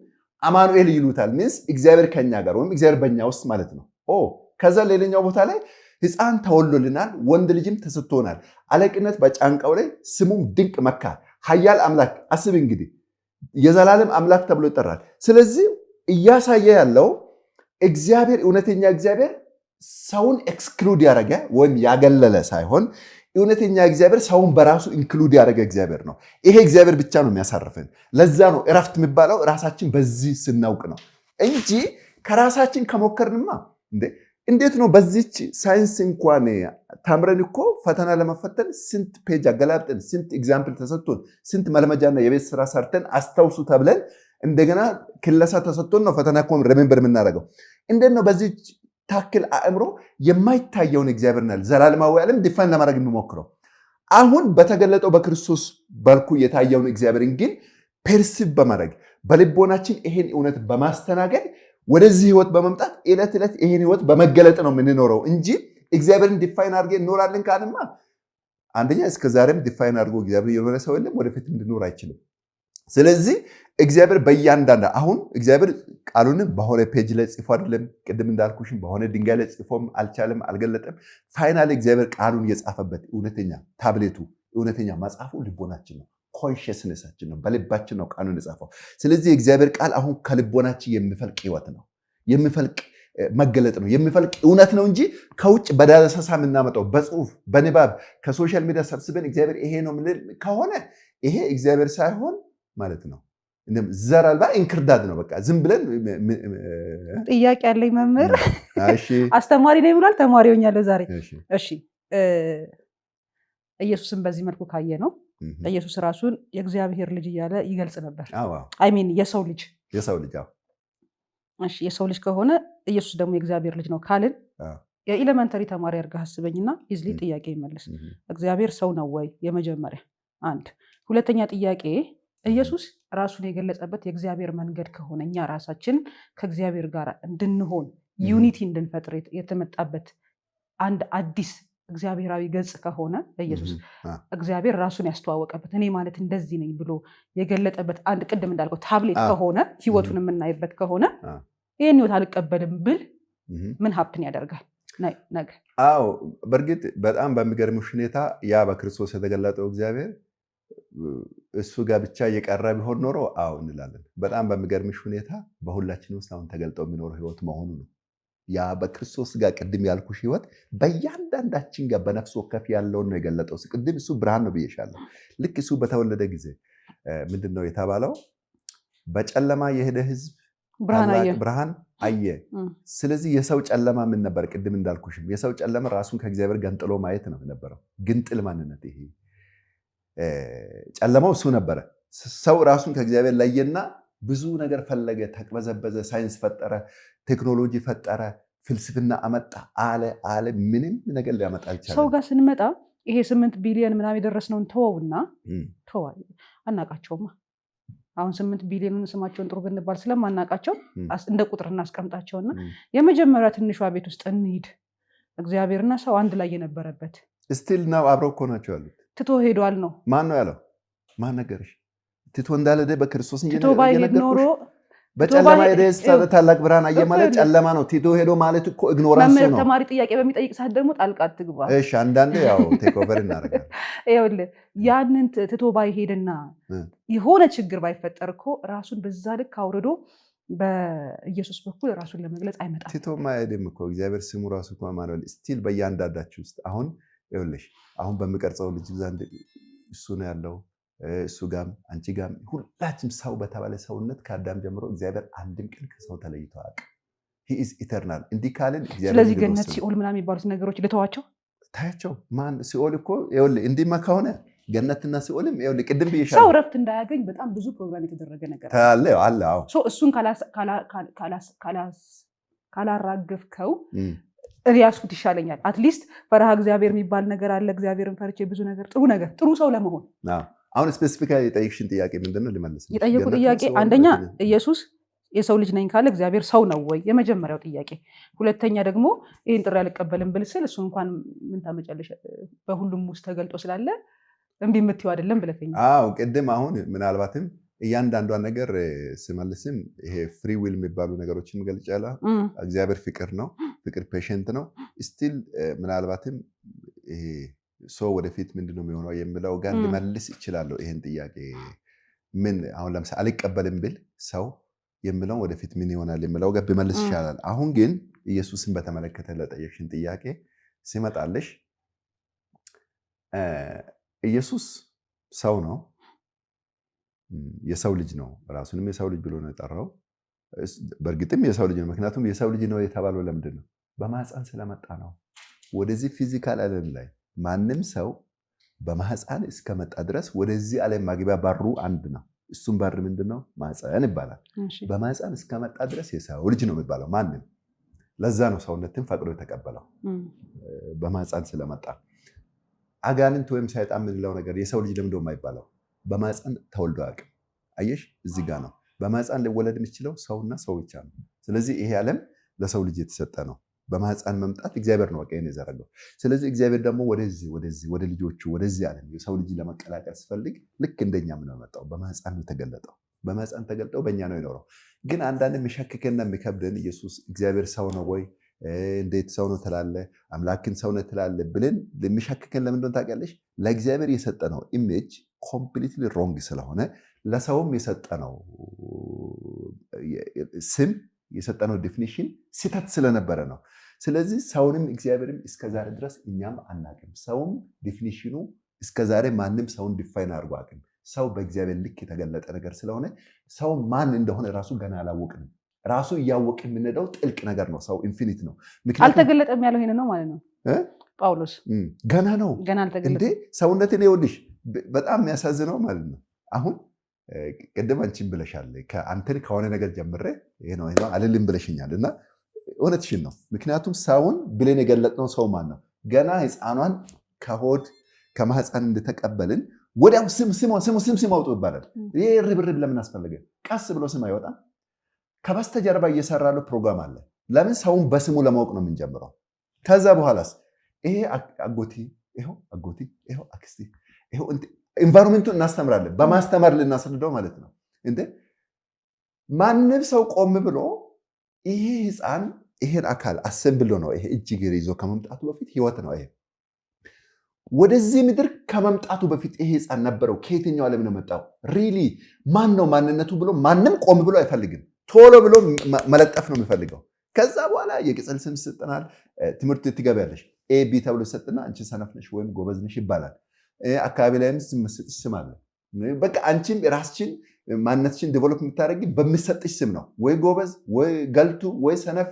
አማኑኤል ይሉታል። Means እግዚአብሔር ከኛ ጋር ወይም እግዚአብሔር በእኛ ውስጥ ማለት ነው። ኦ፣ ከዛ ሌላኛው ቦታ ላይ ሕፃን ተወልዶልናል፣ ወንድ ልጅም ተሰጥቶናል፣ አለቅነት በጫንቃው ላይ፣ ስሙም ድንቅ መካር፣ ኃያል አምላክ፣ አስብ እንግዲህ፣ የዘላለም አምላክ ተብሎ ይጠራል። ስለዚህ እያሳየ ያለው እግዚአብሔር፣ እውነተኛ እግዚአብሔር ሰውን exclude ያደረገ ወይም ያገለለ ሳይሆን እውነተኛ እግዚአብሔር ሰውን በራሱ include ያደረገ እግዚአብሔር ነው። ይሄ እግዚአብሔር ብቻ ነው የሚያሳርፈን። ለዛ ነው እረፍት የሚባለው ራሳችን በዚህ ስናውቅ ነው እንጂ ከራሳችን ከሞከርንማ እንዴ እንዴት ነው? በዚች ሳይንስ እንኳን ተምረን እኮ ፈተና ለመፈተን ስንት page አገላብጠን፣ ስንት example ተሰጥቶን፣ ስንት መልመጃና የቤት ስራ ሰርተን፣ አስታውሱ ተብለን፣ እንደገና ክለሳ ተሰጥቶን ነው ፈተና እኮ remember የምናደርገው። እንዴት ነው በዚች ታክል አእምሮ የማይታየውን እግዚአብሔርና ዘላለማዊ ዓለም define ለማድረግ የሚሞክረው? አሁን በተገለጠው በክርስቶስ በልኩ የታየውን እግዚአብሔርን ግን perceive በማድረግ በልቦናችን ይሄን እውነት በማስተናገድ ወደዚህ ህይወት በመምጣት ዕለት ዕለት ይሄን ህይወት በመገለጥ ነው የምንኖረው እንጂ እግዚአብሔርን define አድርገን እንኖራለን ካልማ አንደኛ እስከ ዛሬም define አድርጎ እግዚአብሔር የኖረ ሰው የለም፣ ወደፊት እንድኖር አይችልም። ስለዚህ እግዚአብሔር በእያንዳንድ አሁን እግዚአብሔር ቃሉንም በሆነ page ላይ ጽፎ አይደለም፣ ቅድም እንዳልኩሽም በሆነ ድንጋይ ላይ ጽፎም አልቻለም፣ አልገለጠም። Finally እግዚአብሔር ቃሉን የጻፈበት እውነተኛ ታብሌቱ እውነተኛ መጽሐፉ ልቦናችን ነው፣ consciousness ኣችን ነው፣ በልባችን ነው ቃሉን የጻፈው። ስለዚህ የእግዚአብሔር ቃል አሁን ከልቦናችን የሚፈልቅ ህይወት ነው፣ የሚፈልቅ መገለጥ ነው፣ የሚፈልቅ እውነት ነው እንጂ ከውጭ በዳሰሳ የምናመጣው በጽሁፍ በንባብ ከ social media ሰብስበን እግዚአብሔር ይሄ ነው የምንል ከሆነ ይሄ እግዚአብሔር ሳይሆን ማለት ነው ዘር አልባ እንክርዳድ ነው። በቃ ዝም ብለን ጥያቄ ያለኝ መምህር፣ አስተማሪ ነው ብሏል። ተማሪ ሆኛለሁ ዛሬ። እሺ፣ ኢየሱስን በዚህ መልኩ ካየ ነው ኢየሱስ ራሱን የእግዚአብሔር ልጅ እያለ ይገልጽ ነበር። I mean የሰው ልጅ። የሰው ልጅ። እሺ፣ የሰው ልጅ ከሆነ ኢየሱስ ደግሞ የእግዚአብሔር ልጅ ነው ካልን የ elementary ተማሪ አድርገህ አስበኝና easily ጥያቄ ይመልስ። እግዚአብሔር ሰው ነው ወይ? የመጀመሪያ አንድ። ሁለተኛ ጥያቄ፣ ኢየሱስ ራሱን የገለጸበት የእግዚአብሔር መንገድ ከሆነ፣ እኛ ራሳችን ከእግዚአብሔር ጋር እንድንሆን unity እንድንፈጥር የተመጣበት አንድ አዲስ እግዚአብሔራዊ ገጽ ከሆነ፣ ኢየሱስ እግዚአብሔር ራሱን ያስተዋወቀበት እኔ ማለት እንደዚህ ነኝ ብሎ የገለጠበት አንድ ቅድም እንዳልከው ታብሌት ከሆነ፣ ህይወቱን የምናይበት ከሆነ፣ ይህን ህይወት አልቀበልም ብል ምን happen ያደርጋል ነገ? አዎ፣ በእርግጥ በጣም በሚገርምሽ ሁኔታ ያ በክርስቶስ የተገለጠው እግዚአብሔር እሱ ጋር ብቻ እየቀረ ቢሆን ኖሮ አዎ እንላለን። በጣም በሚገርምሽ ሁኔታ በሁላችን ውስጥ አሁን ተገልጠው የሚኖረው ህይወት መሆኑ ነው። ያ በክርስቶስ ጋር ቅድም ያልኩሽ ህይወት በእያንዳንዳችን ጋር በነፍስ ወከፍ ያለውን ነው የገለጠው። ቅድም እሱ ብርሃን ነው ብዬሻለሁ። ልክ እሱ በተወለደ ጊዜ ምንድን ነው የተባለው? በጨለማ የሄደ ህዝብ ታላቅ ብርሃን አየ። ስለዚህ የሰው ጨለማ ምን ነበር? ቅድም እንዳልኩሽም የሰው ጨለማ ራሱን ከእግዚአብሔር ገንጥሎ ማየት ነው የነበረው። ግንጥል ማንነት ይሄ ጨለማው እሱ ነበረ። ሰው ራሱን ከእግዚአብሔር ለየና ብዙ ነገር ፈለገ፣ ተቅበዘበዘ፣ ሳይንስ ፈጠረ፣ ቴክኖሎጂ ፈጠረ፣ ፍልስፍና አመጣ፣ አለ አለ፣ ምንም ነገር ሊያመጣ አልቻለም። ሰው ጋር ስንመጣ ይሄ 8 ቢሊዮን ምናምን የደረስነውን ተወውና ተወ፣ አናቃቸውማ። አሁን 8 ቢሊዮኑን ስማቸውን ጥሩ ብንባል ስለማናቃቸው እንደ ቁጥር እናስቀምጣቸውና የመጀመሪያ ትንሿ ቤት ውስጥ እንሂድ። እግዚአብሔርና ሰው አንድ ላይ የነበረበት። Still now አብረው እኮ ናቸው ያሉት። ትቶ ሄዷል ነው። ማን ነው ያለው? ማን ነገረሽ? ትቶ እንዳልሄደ በክርስቶስ ትቶ ባይሄድ ኖሮ በጨለማ ሄደ ታላቅ ብርሃን አየ ማለት ጨለማ ነው። ትቶ ሄዶ ማለት እኮ ignorance ነው። ተማሪ ጥያቄ በሚጠይቅ ሰዓት ደግሞ ጣልቃ አትግባ። እሺ፣ አንዳንዴ ያው take over እናደርጋለን። ይኸውልህ፣ ያንን ትቶ ባይሄድና የሆነ ችግር ባይፈጠር እኮ ራሱን በዛ ልክ አውርዶ በኢየሱስ በኩል ራሱን ለመግለጽ አይመጣም። ትቶ ማይሄድም እኮ እግዚአብሔር። ስሙ ራሱ እኮ አማኑኤል still በእያንዳንዳችሁ ውስጥ አሁን ይኸውልሽ፣ አሁን በምቀርጸው ልጅ ዘንድ እሱ ነው ያለው፣ እሱ ጋም አንቺ ጋም ሁላችንም ሰው በተባለ ሰውነት ከአዳም ጀምሮ እግዚአብሔር አንድም ቀን ከሰው ተለይቶ አያውቅም። He is eternal። እንዲህ ካልን ስለዚህ ገነት ሲኦል ምናምን የሚባሉት ነገሮች ልተዋቸው? ታያቸው። ማን ሲኦል እኮ ይኸውልህ፣ እንዲህማ ከሆነ ገነትና ሲኦልም ይኸውልህ ቅድም ብዬሻለሁ። ሰው እረፍት እንዳያገኝ በጣም ብዙ ፕሮግራም የተደረገ ነገር አለ አለ። አዎ። እሱን ካላራገፍከው እኔ ያዝኩት ይሻለኛል። At least ፈሪሃ እግዚአብሔር የሚባል ነገር አለ። እግዚአብሔርን ፈርቼ ብዙ ነገር ጥሩ ነገር ጥሩ ሰው ለመሆን። አሁን specifically የጠየቅሽን ጥያቄ ምንድን ነው ልመልስ? የጠየቁ ጥያቄ አንደኛ ኢየሱስ የሰው ልጅ ነኝ ካለ እግዚአብሔር ሰው ነው ወይ? የመጀመሪያው ጥያቄ። ሁለተኛ ደግሞ ይህን ጥሪ አልቀበልም ብል ስል እሱ እንኳን ምን ታመጫለሽ በሁሉም ውስጥ ተገልጦ ስላለ እምቢ የምትይው አይደለም ብለኸኛል። አዎ፣ ቅድም አሁን ምናልባትም እያንዳንዷን ነገር ስመልስም ይሄ free will የሚባሉ ነገሮችን ገልጫለሁ። እግዚአብሔር ፍቅር ነው። ፍቅር patient ነው። Still ምናልባትም ይሄ ሰው ወደፊት ምንድነው የሚሆነው የሚለው ጋር ልመልስ እችላለሁ። ይሄን ጥያቄ ምን አሁን ለምሳሌ አልቀበልም ብል ሰው የሚለውን ወደፊት ምን ይሆናል የሚለው ጋር ብመልስ ይሻላል። አሁን ግን ኢየሱስን በተመለከተ ለጠየቅሽን ጥያቄ ሲመጣልሽ ኢየሱስ ሰው ነው፣ የሰው ልጅ ነው። ራሱንም የሰው ልጅ ብሎ ነው የጠራው። በእርግጥም የሰው ልጅ ነው። ምክንያቱም የሰው ልጅ ነው የተባለው ለምንድን ነው? በማህፀን ስለመጣ ነው። ወደዚህ physical ዓለም ላይ ማንም ሰው በማህፀን እስከመጣ ድረስ ወደዚህ ዓለም መግቢያ በሩ አንድ ነው። እሱም በር ምንድን ነው? ማህፀን ይባላል። በማህፀን እስከመጣ ድረስ የሰው ልጅ ነው የሚባለው ማንም። ለዛ ነው ሰውነትን ፈቅዶ የተቀበለው በማህፀን ስለመጣ። አጋንንት ወይም ሰይጣን የምንለው ነገር የሰው ልጅ ለምንድነው የማይባለው? በማህፀን ተወልዶ አያውቅም። አየሽ፣ እዚህ ጋ ነው በማህፀን ሊወለድ የሚችለው ሰውና ሰው ብቻ ነው። ስለዚህ ይሄ ዓለም ለሰው ልጅ የተሰጠ ነው። በማህፀን መምጣት እግዚአብሔር ነው በቃ ይሄን የዘረጋው። ስለዚህ እግዚአብሔር ደግሞ ወደዚህ ወደዚህ ወደ ልጆቹ ወደዚህ ዓለም የሰው ልጅ ለመቀላቀል ሲፈልግ ልክ እንደኛ ምን ነው የመጣው፣ በማህፀን ነው የተገለጠው። በማህፀን ተገልጠው በእኛ ነው የኖረው። ግን አንዳንድ የሚሸክክና የሚከብደን ኢየሱስ እግዚአብሔር ሰው ነው ወይ፣ እንዴት ሰው ነው ትላለህ? አምላክን ሰው ነው ትላለህ ብለን የሚሸክክን ለምን እንደሆነ ታውቂያለሽ? ለእግዚአብሔር የሰጠነው image completely wrong ስለሆነ ለሰውም የሰጠነው ስም፣ የሰጠነው definition ስህተት ስለነበረ ነው። ስለዚህ ሰውንም እግዚአብሔርም እስከዛሬ ድረስ እኛም አናውቅም። ሰውም definition ኑ እስከዛሬ ማንም ሰውን define አድርጎ አያውቅም። ሰው በእግዚአብሔር ልክ የተገለጠ ነገር ስለሆነ ሰው ማን እንደሆነ ራሱ ገና አላወቅንም። ራሱ እያወቅን የምንሄደው ጥልቅ ነገር ነው። ሰው infinite ነው። ምክንያቱም አልተገለጠም ያለው ይሄን ነው ማለት ነው ጳውሎስ። ገና ነው። ገና እንዴ አልተገለጠም። ሰውነትን ይኸውልሽ፣ በጣም የሚያሳዝነው ማለት ነው። አሁን ቅድም አንቺን ብለሻል። አንተን ከሆነ ነገር ጀምሬ ይሄ ነው ይሄ ነው አልልም ብለሽኛል እና እውነትሽን ነው። ምክንያቱም ሰውን ብለን የገለጥነው ሰው ማን ነው? ገና ሕፃኗን ከሆድ ከማህፀን እንደተቀበልን ወዲያው ስም ስም ስም ስም ስም አውጡ ይባላል። ይሄ ርብርብ ለምን አስፈለገ? ቀስ ብሎ ስም አይወጣም? ከበስተጀርባ እየሰራ ያለው ፕሮግራም አለ። ለምን ሰውን በስሙ ለማወቅ ነው የምንጀምረው። ከዛ በኋላስ ይሄ አጎቴ፣ ይኸው አጎቴ፣ ይኸው አክስቴ፣ ይኸው environment ኡን እናስተምራለን። በማስተማር ልናስረዳው ማለት ነው። እንዴ ማንም ሰው ቆም ብሎ ይሄ ህፃን ይሄን አካል assemble ነው፣ ይሄ እጅ እግር ይዞ ከመምጣቱ በፊት ህይወት ነው። ይሄ ወደዚህ ምድር ከመምጣቱ በፊት ይሄ ህፃን ነበረው። ከየትኛው ዓለም ነው የመጣው? Really ማን ነው ማንነቱ ብሎ ማንም ቆም ብሎ አይፈልግም። ቶሎ ብሎ መለጠፍ ነው የሚፈልገው። ከዛ በኋላ የቅጽል ስም ይሰጠናል። ትምህርት ትገቢያለሽ። A B ተብሎ ይሰጥና አንቺ ሰነፍ ነሽ ወይም ጎበዝ ነሽ ይባላል። አካባቢ ላይም ስም ስም አለ። በቃ አንቺም ራስሽን ማንነትሽን develop የምታደርጊ በሚሰጥሽ ስም ነው። ወይ ጎበዝ፣ ወይ ገልቱ፣ ወይ ሰነፍ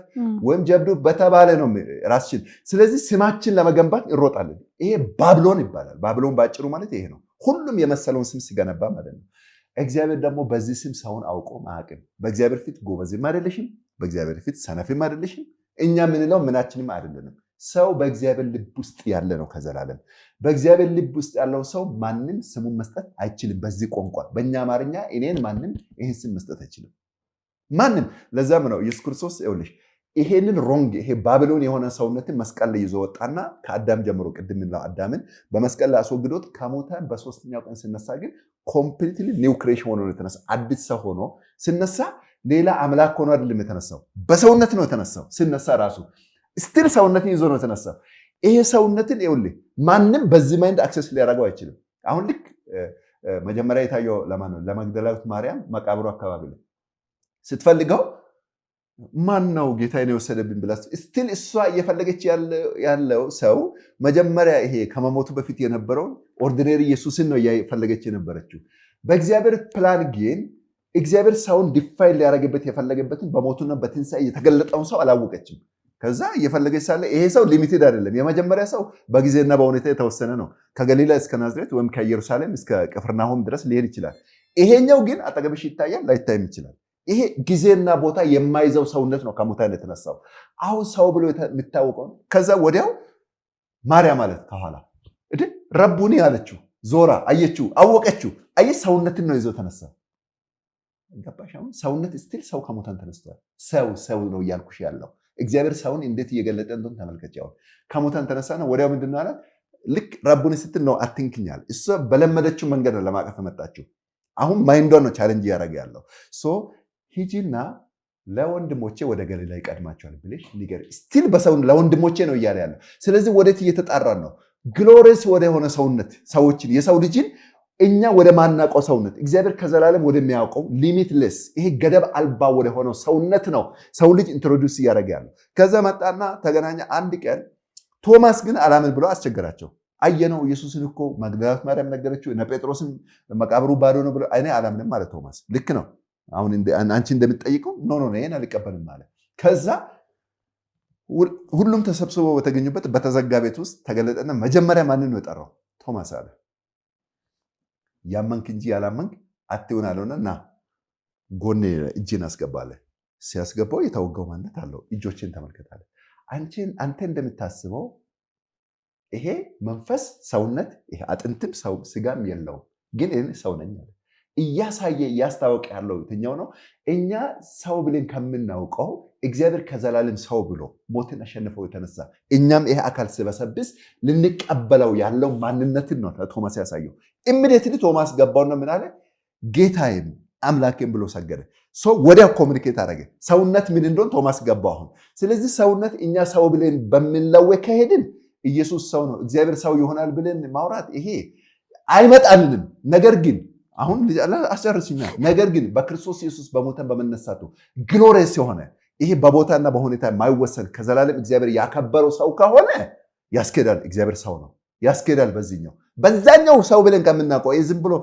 ወይም ጀብዱ በተባለ ነው ራስሽን። ስለዚህ ስማችን ለመገንባት እንሮጣለን። ይሄ ባብሎን ይባላል። ባብሎን ባጭሩ ማለት ይሄ ነው። ሁሉም የመሰለውን ስም ሲገነባ ማለት ነው። እግዚአብሔር ደግሞ በዚህ ስም ሰውን አውቆ አያውቅም። በእግዚአብሔር ፊት ጎበዝም አይደለሽም፣ በእግዚአብሔር ፊት ሰነፍም አይደለሽም። እኛ የምንለው ምናችንም አይደለንም። ሰው በእግዚአብሔር ልብ ውስጥ ያለ ነው ከዘላለም። በእግዚአብሔር ልብ ውስጥ ያለው ሰው ማንም ስሙን መስጠት አይችልም። በዚህ ቋንቋ በእኛ አማርኛ እኔን ማንም ይህን ስም መስጠት አይችልም። ማንም። ለዛም ነው ኢየሱስ ክርስቶስ ይኸውልሽ ይሄንን wrong ይሄ ባቢሎን የሆነ ሰውነትን መስቀል ላይ ይዞ ወጣና ከአዳም ጀምሮ ቅድም የምንለው አዳምን በመስቀል ላይ አስወግዶት ከሞተ በሶስተኛው ቀን ሲነሳ ግን completely new creation ሆኖ ነው የተነሳ። አዲስ ሰው ሆኖ ሲነሳ ሌላ አምላክ ሆኖ አይደለም የተነሳው፣ በሰውነት ነው የተነሳው። ሲነሳ ራሱ still ሰውነትን ይዞ ነው የተነሳው። ይሄ ሰውነትን ይኸውልህ ማንም በዚህ mind access ሊያደርገው አይችልም። አሁን ልክ መጀመሪያ የታየው ለማን ነው? ለመግደላዊት ማርያም መቃብሩ አካባቢ ላይ ስትፈልገው ማን ነው ጌታዬን የወሰደብኝ ብላ still እሷ እየፈለገች ያለው ሰው መጀመሪያ ይሄ ከመሞቱ በፊት የነበረውን ordinary ኢየሱስን ነው እየፈለገች የነበረችው። በእግዚአብሔር ፕላን ግን እግዚአብሔር ሰውን define ሊያደርግበት የፈለገበትን በሞቱና በትንሣኤ የተገለጠውን ሰው አላወቀችም። ከዛ እየፈለገች ሳለ ይሄ ሰው limited አይደለም። የመጀመሪያ ሰው በጊዜና በሁኔታ የተወሰነ ነው። ከገሊላ እስከ ናዝሬት ወይም ከኢየሩሳሌም እስከ ቅፍርናሆም ድረስ ሊሄድ ይችላል። ይሄኛው ግን አጠገብሽ ይታያል፣ ላይታይም ይችላል። ይሄ ጊዜና ቦታ የማይዘው ሰውነት ነው ከሙታን የተነሳው። አሁን ሰው ብሎ የሚታወቀው ከዛ ወዲያው ማርያም ማለት ከኋላ እድ ረቡኒ አለችው። ዞራ አየችው፣ አወቀችው። አየህ ሰውነትን ነው ይዞ ተነሳ። ገባሽ? አሁን ሰውነት still ሰው ከሙታን ተነስቷል። ሰው ሰው ነው እያልኩሽ ያለው እግዚአብሔር ሰውን እንዴት እየገለጠ እንደሆነ ተመልከች። አሁን ከሙታን ተነሳና ወዲያው ምንድን ነው አላት? ልክ ረቡኒ ስትል ነው አትንክኛል። እሷ በለመደችው መንገድ ነው ለማቀፍ የመጣችው። አሁን mind ዷን ነው challenge እያደረገ ያለው። So ሂጂና ለወንድሞቼ ወደ ገሊላ ይቀድማቸዋል ብለሽ ንገሪ። Still በሰው ለወንድሞቼ ነው እያለ ያለው። ስለዚህ ወዴት እየተጣራን ነው? Glorious ወደ ሆነ ሰውነት ሰዎችን የሰው ልጅን እኛ ወደ ማናውቀው ሰውነት፣ እግዚአብሔር ከዘላለም ወደሚያውቀው limitless ይሄ ገደብ አልባ ወደ ሆነው ሰውነት ነው ሰው ልጅ introduce እያደረገ ያለው። ከዛ መጣና ተገናኘ። አንድ ቀን ቶማስ ግን አላምን ብሎ አስቸገራቸው። አየነው ኢየሱስን እኮ መግደላዊት ማርያም ነገረችው፣ እነ ጴጥሮስም መቃብሩ ባዶ ነው ብሎ እኔ አላምንም ማለት ቶማስ ልክ ነው። አሁን አንቺ እንደምትጠይቀው no no ይሄን አልቀበልም አለ። ከዛ ሁሉም ተሰብስበው በተገኙበት በተዘጋ ቤት ውስጥ ተገለጠና መጀመሪያ ማንን ነው የጠራው? ቶማስ አለ። ያመንክ እንጂ ያላመንክ አትሁን አለውና ና ጎኔ እጅን አስገባለ። ሲያስገባው የተወጋው ማንነት አለው። እጆችን ተመልከታለ። አንተ እንደምታስበው ይሄ መንፈስ ሰውነት፣ ይሄ አጥንትም ሰው ስጋም የለውም፣ ግን እኔ ሰው ነኝ አለ። እያሳየ እያስታወቀ ያለው የትኛው ነው? እኛ ሰው ብለን ከምናውቀው እግዚአብሔር ከዘላለም ሰው ብሎ ሞትን አሸንፈው የተነሳ፣ እኛም ይሄ አካል ሲበሰብስ ልንቀበለው ያለው ማንነትን ነው ቶማስ ያሳየው። Immediately ቶማስ ገባውና ምን አለ? "ጌታዬም አምላኬም" ብሎ ሰገደ። So ወዲያው communicate አደረገ። ሰውነት ምን እንደሆን ቶማስ ገባው አሁን። ስለዚህ ሰውነት እኛ ሰው ብለን በምንለው ከሄድን ኢየሱስ ሰው ነው፣ እግዚአብሔር ሰው ይሆናል ብለን ማውራት ይሄ አይመጣልንም። ነገር ግን አሁን አስጨርስኛ። ነገር ግን በክርስቶስ ኢየሱስ በሞተን በመነሳቱ glorious የሆነ፣ ይሄ በቦታና በሁኔታ የማይወሰን፣ ከዘላለም እግዚአብሔር ያከበረው ሰው ከሆነ ያስኬዳል። እግዚአብሔር ሰው ነው፣ ያስኬዳል። በዚህኛው በዛኛው ሰው ብለን ከምናውቀው ዝም ብሎ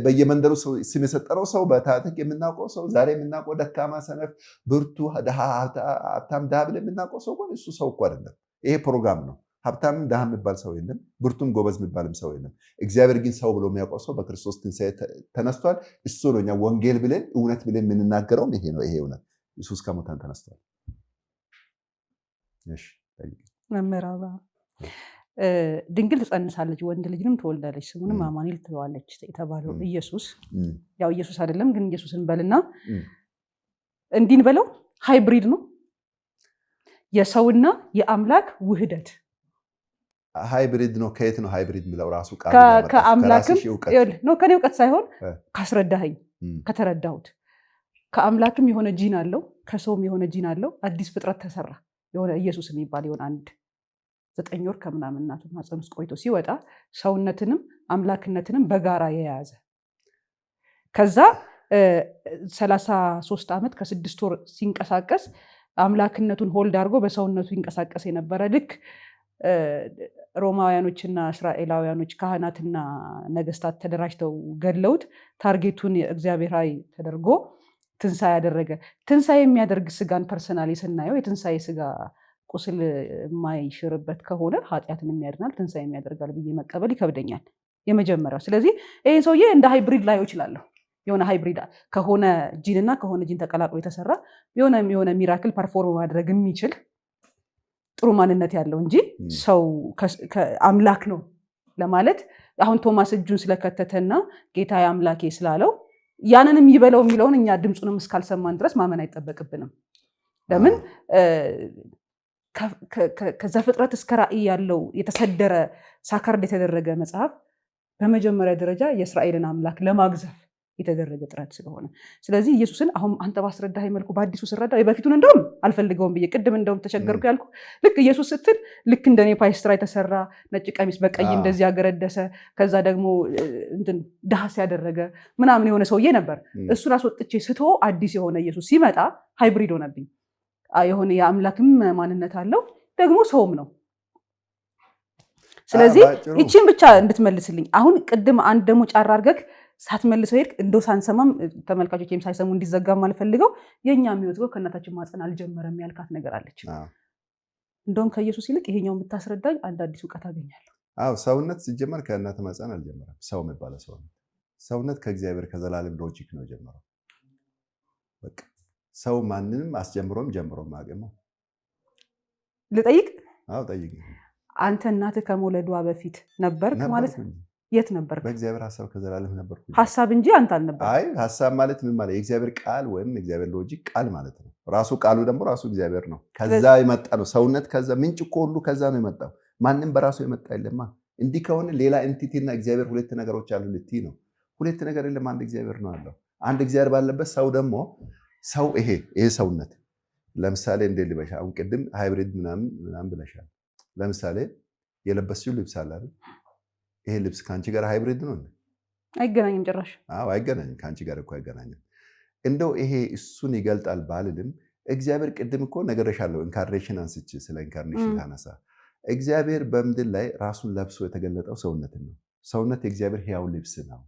በየመንደሩ ስም የሰጠነው ሰው፣ በታሪክ የምናውቀው ሰው፣ ዛሬ የምናውቀው ደካማ፣ ሰነፍ፣ ብርቱ፣ ሀብታም፣ ድሃ ብለን የምናውቀው ሰው እሱ ሰው እኮ አይደለም። ይሄ ፕሮግራም ነው። ሀብታምም ድሃ የሚባል ሰው የለም። ብርቱም ጎበዝ የሚባልም ሰው የለም። እግዚአብሔር ግን ሰው ብሎ የሚያውቀው ሰው በክርስቶስ ትንሣኤ ተነስቷል። እሱ ነው እኛ ወንጌል ብለን እውነት ብለን የምንናገረውም ይሄ ነው። ይሄ እውነት ኢየሱስ ከሙታን ተነስቷል። መምህር አብርሃም፣ ድንግል ትጸንሳለች፣ ወንድ ልጅንም ትወልዳለች፣ ስሙንም አማኑኤል ትለዋለች የተባለው ኢየሱስ፣ ያው ኢየሱስ አይደለም ግን ኢየሱስን በልና እንዲህ በለው፣ hybrid ነው፣ የሰውና የአምላክ ውህደት። Hybrid ነው። ከየት ነው hybrid የሚለው ራሱ ቃል? ከአምላክም ነው፣ ከኔ እውቀት ሳይሆን ካስረዳኸኝ ከተረዳሁት፣ ከአምላክም የሆነ ጂን አለው፣ ከሰውም የሆነ ጂን አለው። አዲስ ፍጥረት ተሰራ። የሆነ ኢየሱስ የሚባል የሆነ አንድ 9 ወር ከምናምን እናቱ ማህፀን ውስጥ ቆይቶ ሲወጣ ሰውነትንም አምላክነትንም በጋራ የያዘ፣ ከዛ 33 ዓመት ከ6 ወር ሲንቀሳቀስ አምላክነቱን hold አድርጎ በሰውነቱ ይንቀሳቀስ የነበረ፣ ልክ ሮማውያኖችና እስራኤላውያኖች ካህናትና ነገስታት ተደራጅተው ገድለውት target ኡን እግዚአብሔራዊ ተደርጎ ትንሣኤ ያደረገ፣ ትንሣኤ የሚያደርግ ስጋን personally ስናየው የትንሣኤ ስጋ ቁስል የማይሽርበት ከሆነ ኃጢአትን የሚያድናል ትንሣኤ የሚያደርጋል ብዬ መቀበል ይከብደኛል። የመጀመሪያው። ስለዚህ ይህን ሰውዬ እንደ hybrid ላየው እችላለሁ። የሆነ hybrid ከሆነ ጂን እና ከሆነ ጂን ተቀላቅሎ የተሰራ የሆነ የሆነ miracle perform ማድረግ የሚችል ጥሩ ማንነት ያለው እንጂ ሰው አምላክ ነው ለማለት፣ አሁን ቶማስ እጁን ስለከተተና "ጌታ አምላኬ" ስላለው ያንንም ይበለው የሚለውን እኛ ድምፁንም እስካልሰማን ድረስ ማመን አይጠበቅብንም። ለምን ከዘፍጥረት እስከ ራእይ ያለው የተሰደረ sacred የተደረገ መጽሐፍ በመጀመሪያ ደረጃ የእስራኤልን አምላክ ለማግዘፍ የተደረገ ጥረት ስለሆነ፣ ስለዚህ ኢየሱስን አሁን አንተ ባስረዳኸኝ መልኩ በአዲሱ ስረዳ፣ የበፊቱን እንደውም አልፈልገውም ብዬ ቅድም እንደውም ተቸገርኩ ያልኩ፣ ልክ ኢየሱስ ስትል ልክ እንደኔ ፓይስትራ የተሰራ ነጭ ቀሚስ በቀይ እንደዚህ ያገረደሰ፣ ከዛ ደግሞ እንትን ዳስ ያደረገ ምናምን የሆነ ሰውዬ ነበር። እሱን አስወጥቼ ስቶ አዲስ የሆነ ኢየሱስ ሲመጣ hybrid ሆነብኝ። የሆነ የአምላክም ማንነት አለው፣ ደግሞ ሰውም ነው። ስለዚህ ይቺን ብቻ እንድትመልስልኝ፣ አሁን ቅድም አንድ ደግሞ ጫር አድርገህ ሳትመልሰው ሄድክ። እንደው ሳንሰማም ተመልካቾች ሳይሰሙ እንዲዘጋም አልፈልገው፣ የእኛ ሕይወት ከእናታችን ማህፀን አልጀመረም ያልካት ነገር አለች። እንደውም ከኢየሱስ ይልቅ ይሄኛው የምታስረዳኝ አንድ አዲስ እውቀት አገኛለሁ። አዎ፣ ሰውነት ሲጀመር ከእናት ማህፀን አልጀመረም። ሰው የሚባለው ሰውነት ከእግዚአብሔር ከዘላለም logic ነው የጀመረው። በቃ ሰው ማንንም አስጀምሮም ጀምሮም አያውቅም። ልጠይቅ? አዎ፣ ጠይቅ። አንተ እናትህ ከመውለዷ በፊት ነበርክ ማለት ነው? የት ነበር? በእግዚአብሔር ሀሳብ ከዘላለም ነበርኩ። ሀሳብ እንጂ አንተ አልነበርክም። አይ፣ ሀሳብ ማለት ምን ማለት? የእግዚአብሔር ቃል ወይም የእግዚአብሔር logic ቃል ማለት ነው። ራሱ ቃሉ ደግሞ ራሱ እግዚአብሔር ነው። ከዛ የመጣ ነው ሰውነት። ከዛ ምንጭ እኮ ሁሉ ከዛ ነው የመጣው። ማንም በራሱ የመጣ የለማ። እንዲህ ከሆነ ሌላ entity እና እግዚአብሔር ሁለት ነገሮች አሉ ልትይ ነው። ሁለት ነገር የለም፣ አንድ እግዚአብሔር ነው ያለው። አንድ እግዚአብሔር ባለበት ሰው ደግሞ ሰው ይሄ ሰውነት ለምሳሌ እንዴት ልበሻ? አሁን ቅድም hybrid ምናምን ምናምን ብለሻል። ለምሳሌ የለበስሽው ልብስ አለ አይደል? ይሄ ልብስ ከአንቺ ጋር hybrid ነው? አይገናኝም ጭራሽ። አዎ፣ አይገናኝም። ከአንቺ ጋር እኮ አይገናኝም። እንደው ይሄ እሱን ይገልጣል ባልልም እግዚአብሔር ቅድም እኮ ነግሬሻለሁ። Incarnation አንስቼ ስለ incarnation ታነሳ፣ እግዚአብሔር በምድር ላይ ራሱን ለብሶ የተገለጠው ሰውነትን ነው። ሰውነት የእግዚአብሔር ሕያው ልብስ ነው።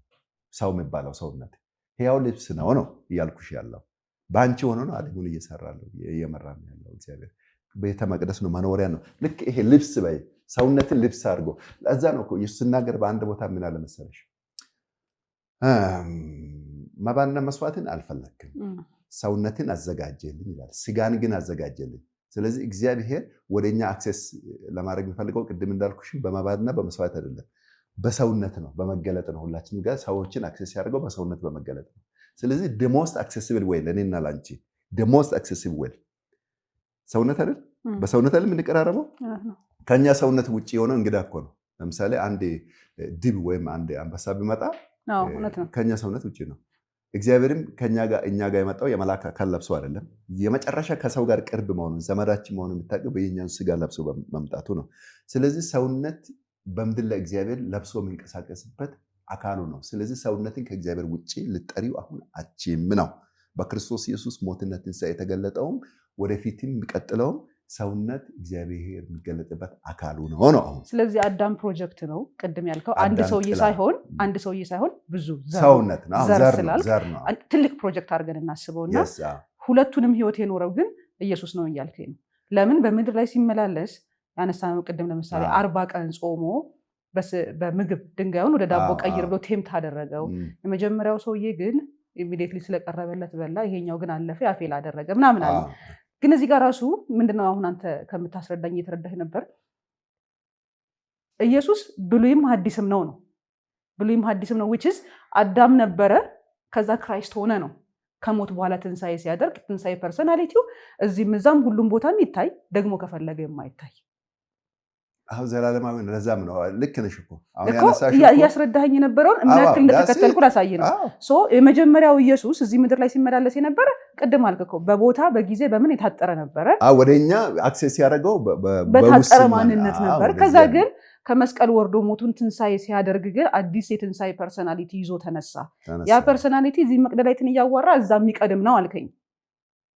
ሰው የሚባለው ሰውነት ሕያው ልብስ ነው ነው እያልኩሽ ያለው። በአንቺ ሆኖ ነው ዓለሙን እየሰራ እየመራ ያለው። እግዚአብሔር ቤተ መቅደስ ነው፣ መኖሪያ ነው። ልክ ይሄ ልብስ በይ፣ ሰውነትን ልብስ አድርጎ። ለዛ ነው እኮ ኢየሱስ ሲናገር በአንድ ቦታ ምን አለ መሰለሽ? "መባና መስዋዕትን አልፈለግክም፣ ሰውነትን አዘጋጀህልኝ" ይላል። ስጋን ግን አዘጋጀህልኝ። ስለዚህ እግዚአብሔር ወደኛ access ለማድረግ የሚፈልገው ቅድም እንዳልኩሽም በመባና በመስዋዕት አይደለም፣ በሰውነት ነው፣ በመገለጥ ነው። ሁላችንም ጋር ሰዎችን access ያደርገው በሰውነት በመገለጥ ነው። ስለዚህ the most accessible way ለእኔና ለአንቺ፣ the most accessible way ሰውነት አይደል? በሰውነት አይደል የምንቀራረበው? ከኛ ሰውነት ውጭ የሆነው እንግዳ እኮ ነው። ለምሳሌ አንድ ድብ ወይም አንድ አንበሳ ቢመጣ ከኛ ሰውነት ውጭ ነው። እግዚአብሔርም እኛ ጋር የመጣው የመላክ አካል ለብሶ አይደለም። የመጨረሻ ከሰው ጋር ቅርብ መሆኑን፣ ዘመዳችን መሆኑን የምታውቀው በየኛን ስጋ ለብሶ መምጣቱ ነው። ስለዚህ ሰውነት በምድር ላይ እግዚአብሔር ለብሶ የሚንቀሳቀስበት አካሉ ነው። ስለዚህ ሰውነትን ከእግዚአብሔር ውጭ ልጠሪው አሁን አችም ነው። በክርስቶስ ኢየሱስ ሞትና ትንሣኤ የተገለጠውም ወደፊትም የሚቀጥለውም ሰውነት እግዚአብሔር የሚገለጥበት አካሉ ነው ነው አሁን። ስለዚህ አዳም ፕሮጀክት ነው ቅድም ያልከው፣ አንድ ሰውዬ ሳይሆን፣ አንድ ሰውዬ ሳይሆን ብዙ ሰውነት ነው፣ ዘር ስላልክ ትልቅ ፕሮጀክት አድርገን እናስበው እና ሁለቱንም ህይወት የኖረው ግን ኢየሱስ ነው እያልከኝ ነው። ለምን በምድር ላይ ሲመላለስ ያነሳነው ቅድም ለምሳሌ 40 ቀን ጾሞ በምግብ ድንጋዩን ወደ ዳቦ ቀይር ብሎ tempt አደረገው። የመጀመሪያው ሰውዬ ግን immediately ስለቀረበለት በላ፣ ይሄኛው ግን አለፈ፣ ያ fail አደረገ ምናምን አለ። ግን እዚህ ጋር ራሱ ምንድነው አሁን አንተ ከምታስረዳኝ እየተረዳህ ነበር፣ ኢየሱስ ብሉይም ሐዲስም ነው ነው ብሉይም ሐዲስም ነው፣ which is አዳም ነበረ፣ ከዛ Christ ሆነ ነው። ከሞት በኋላ ትንሣኤ ሲያደርግ ትንሣኤ personality ው እዚህም እዛም ሁሉም ቦታ የሚታይ፣ ደግሞ ከፈለገ የማይታይ። አሁን ዘላለማዊ ነው። ለዛም ነው፣ ልክ ነሽ እኮ አሁን እኮ ያነሳሽው እኮ እያስረዳኸኝ የነበረውን ምን ያክል እንደተከተልኩ ላሳይ ነው። So የመጀመሪያው ኢየሱስ እዚህ ምድር ላይ ሲመላለስ የነበረ ቅድም አልክ እኮ በቦታ በጊዜ በምን የታጠረ ነበረ። አዎ፣ ወደ እኛ access ያደረገው በታጠረ በውስን ማንነት ነበር። ወደዚያ ከዛ ነው። ግን ከመስቀል ወርዶ ሞቱን ትንሣኤ ሲያደርግ ግን አዲስ የትንሣኤ personality ይዞ ተነሳ። ተነሳ። ያ personality እዚህ መቅደላዊትን እያዋራ እዛ የሚቀድም ነው አልከኝ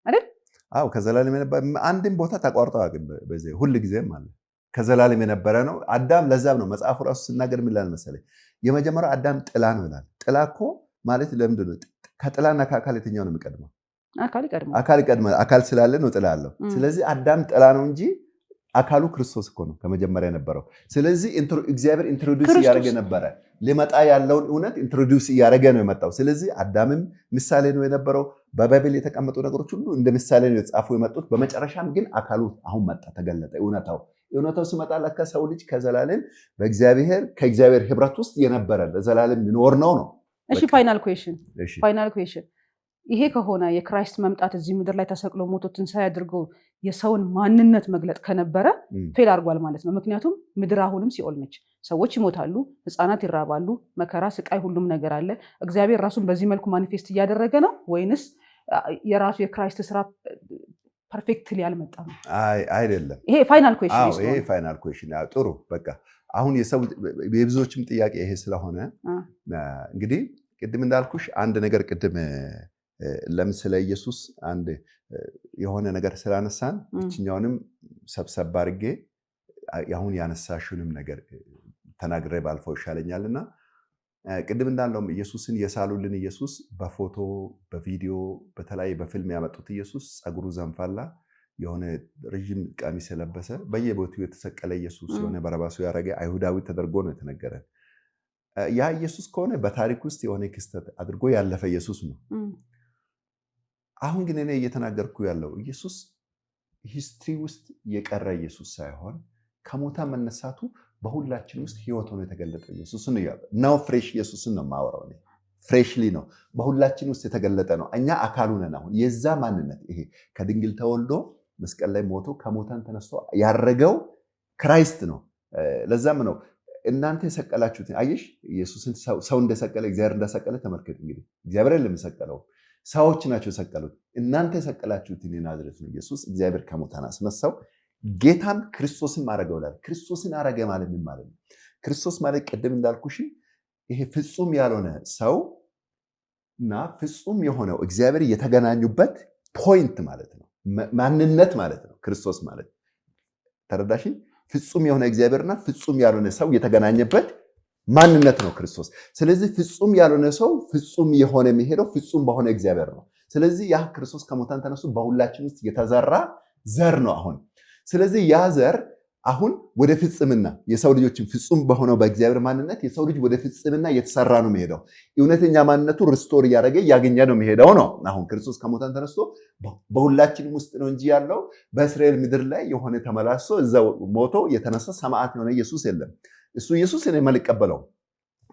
አይደል? አዎ፣ ከዘላለም የነበረ፣ አንድም ቦታ ተቋርጦ አያውቅም። በዚህ ሁል ጊዜም አለ። ከዘላለም የነበረ ነው አዳም። ለዛም ነው መጽሐፉ ራሱ ስናገር ምን ይላል መሰለኝ? የመጀመሪያው አዳም ጥላ ነው ይላል። ጥላ እኮ ማለት ለምንድን ነው? ከጥላና ከአካል የትኛው ነው የሚቀድመው? አካል ይቀድማል። አካል ይቀድማል። አካል ስላለ ነው ጥላ አለው። ስለዚህ አዳም ጥላ ነው እንጂ አካሉ ክርስቶስ እኮ ነው ከመጀመሪያ የነበረው። ስለዚህ እግዚአብሔር introduce ክርስቶስ እያደረገ ነበረ። ሊመጣ ያለውን እውነት introduce እያደረገ ነው የመጣው። ስለዚህ አዳምም ምሳሌ ነው የነበረው። በ Bible የተቀመጡ ነገሮች ሁሉ እንደ ምሳሌ ነው የተጻፉ የመጡት። በመጨረሻም ግን አካሉ አሁን መጣ፣ ተገለጠ። እውነታው ሲመጣ ለካ ሰው ልጅ ከዘላለም በእግዚአብሔር ከእግዚአብሔር ህብረት ውስጥ የነበረ ለዘላለም የሚኖር ነው ነው። እሺ፣ በቃ። final question። እሺ። Final question፣ ይሄ ከሆነ የ Christ መምጣት እዚህ ምድር ላይ ተሰቅሎ ሞቶ ትንሣኤ አድርጎ የሰውን ማንነት መግለጥ ከነበረ fail አድርጓል ማለት ነው። ምክንያቱም ምድር አሁንም ሲኦል ነች። ሰዎች ይሞታሉ፣ ህፃናት ይራባሉ፣ መከራ፣ ስቃይ፣ ሁሉም ነገር አለ። እግዚአብሔር ራሱን በዚህ መልኩ manifest እያደረገ ነው ወይንስ የራሱ የ Christ ስራ perfectly አልመጣም? አይ፣ አይደለም። ይሄ final question። አዎ፣ ይሄ final question። ጥሩ፣ በቃ አሁን የሰው የብዙዎችም ጥያቄ ይሄ ስለሆነ እንግዲህ ቅድም እንዳልኩሽ አንድ ነገር ቅድም ለምን ስለ ኢየሱስ አንድ የሆነ ነገር ስላነሳን ይችኛውንም ሰብሰብ አድርጌ አሁን ያነሳሽውንም ነገር ተናግሬ ባልፈው ይሻለኛል። እና ቅድም እንዳለውም ኢየሱስን የሳሉልን ኢየሱስ በፎቶ፣ በቪዲዮ፣ በተለያየ በፊልም ያመጡት ኢየሱስ ፀጉሩ ዘንፋላ፣ የሆነ ረዥም ቀሚስ የለበሰ፣ በየቦታው የተሰቀለ ኢየሱስ፣ የሆነ በረባሶ ያደረገ አይሁዳዊ ተደርጎ ነው የተነገረን። ያ ኢየሱስ ከሆነ በታሪክ ውስጥ የሆነ ክስተት አድርጎ ያለፈ ኢየሱስ ነው። አሁን ግን እኔ እየተናገርኩ ያለው ኢየሱስ history ውስጥ የቀረ ኢየሱስ ሳይሆን ከሙታን መነሳቱ በሁላችን ውስጥ ህይወት ሆኖ የተገለጠ ኢየሱስን ነው። Fresh ኢየሱስን ነው የማወራው እኔ። Freshly ነው በሁላችን ውስጥ የተገለጠ ነው። እኛ አካሉ ነን። አሁን የዛ ማንነት ይሄ ከድንግል ተወልዶ መስቀል ላይ ሞቶ ከሙታን ተነስቶ ያረገው Christ ነው። ለዛም ነው እናንተ የሰቀላችሁት። አየሽ፣ ኢየሱስን ሰው እንደሰቀለ፣ እግዚአብሔር እንደሰቀለ ተመልከት። እንግዲህ እግዚአብሔር አይደለም የሰቀለው፣ ሰዎች ናቸው የሰቀሉት። እናንተ የሰቀላችሁትን የናዝሬቱን ኢየሱስ እግዚአብሔር ከሙታን አስነሳው፣ ጌታም ክርስቶስም አረገው ይላል። ክርስቶስን አረገ ማለት ምን ማለት ነው? ክርስቶስ ማለት ቅድም እንዳልኩሽ ይሄ ፍጹም ያልሆነ ሰው እና ፍጹም የሆነው እግዚአብሔር የተገናኙበት point ማለት ነው። ማንነት ማለት ነው ክርስቶስ ማለት፣ ተረዳሽኝ? ፍጹም የሆነ እግዚአብሔርና ፍጹም ያልሆነ ሰው የተገናኘበት ማንነት ነው ክርስቶስ። ስለዚህ ፍጹም ያልሆነ ሰው ፍጹም የሆነ የሚሄደው ፍጹም በሆነ እግዚአብሔር ነው። ስለዚህ ያ ክርስቶስ ከሙታን ተነስቶ በሁላችን ውስጥ የተዘራ ዘር ነው አሁን። ስለዚህ ያ ዘር አሁን ወደ ፍጽምና የሰው ልጆችን ፍጹም በሆነው በእግዚአብሔር ማንነት የሰው ልጅ ወደ ፍጽምና እየተሰራ ነው የሚሄደው። እውነተኛ ማንነቱ restore እያደረገ እያገኘ ነው የሚሄደው ነው። አሁን ክርስቶስ ከሙታን ተነስቶ በሁላችንም ውስጥ ነው እንጂ ያለው በእስራኤል ምድር ላይ የሆነ ተመላልሶ እዛው ሞቶ የተነሳ ሰማዕት የሆነ ኢየሱስ የለም። እሱ ኢየሱስ እኔ የማልቀበለው።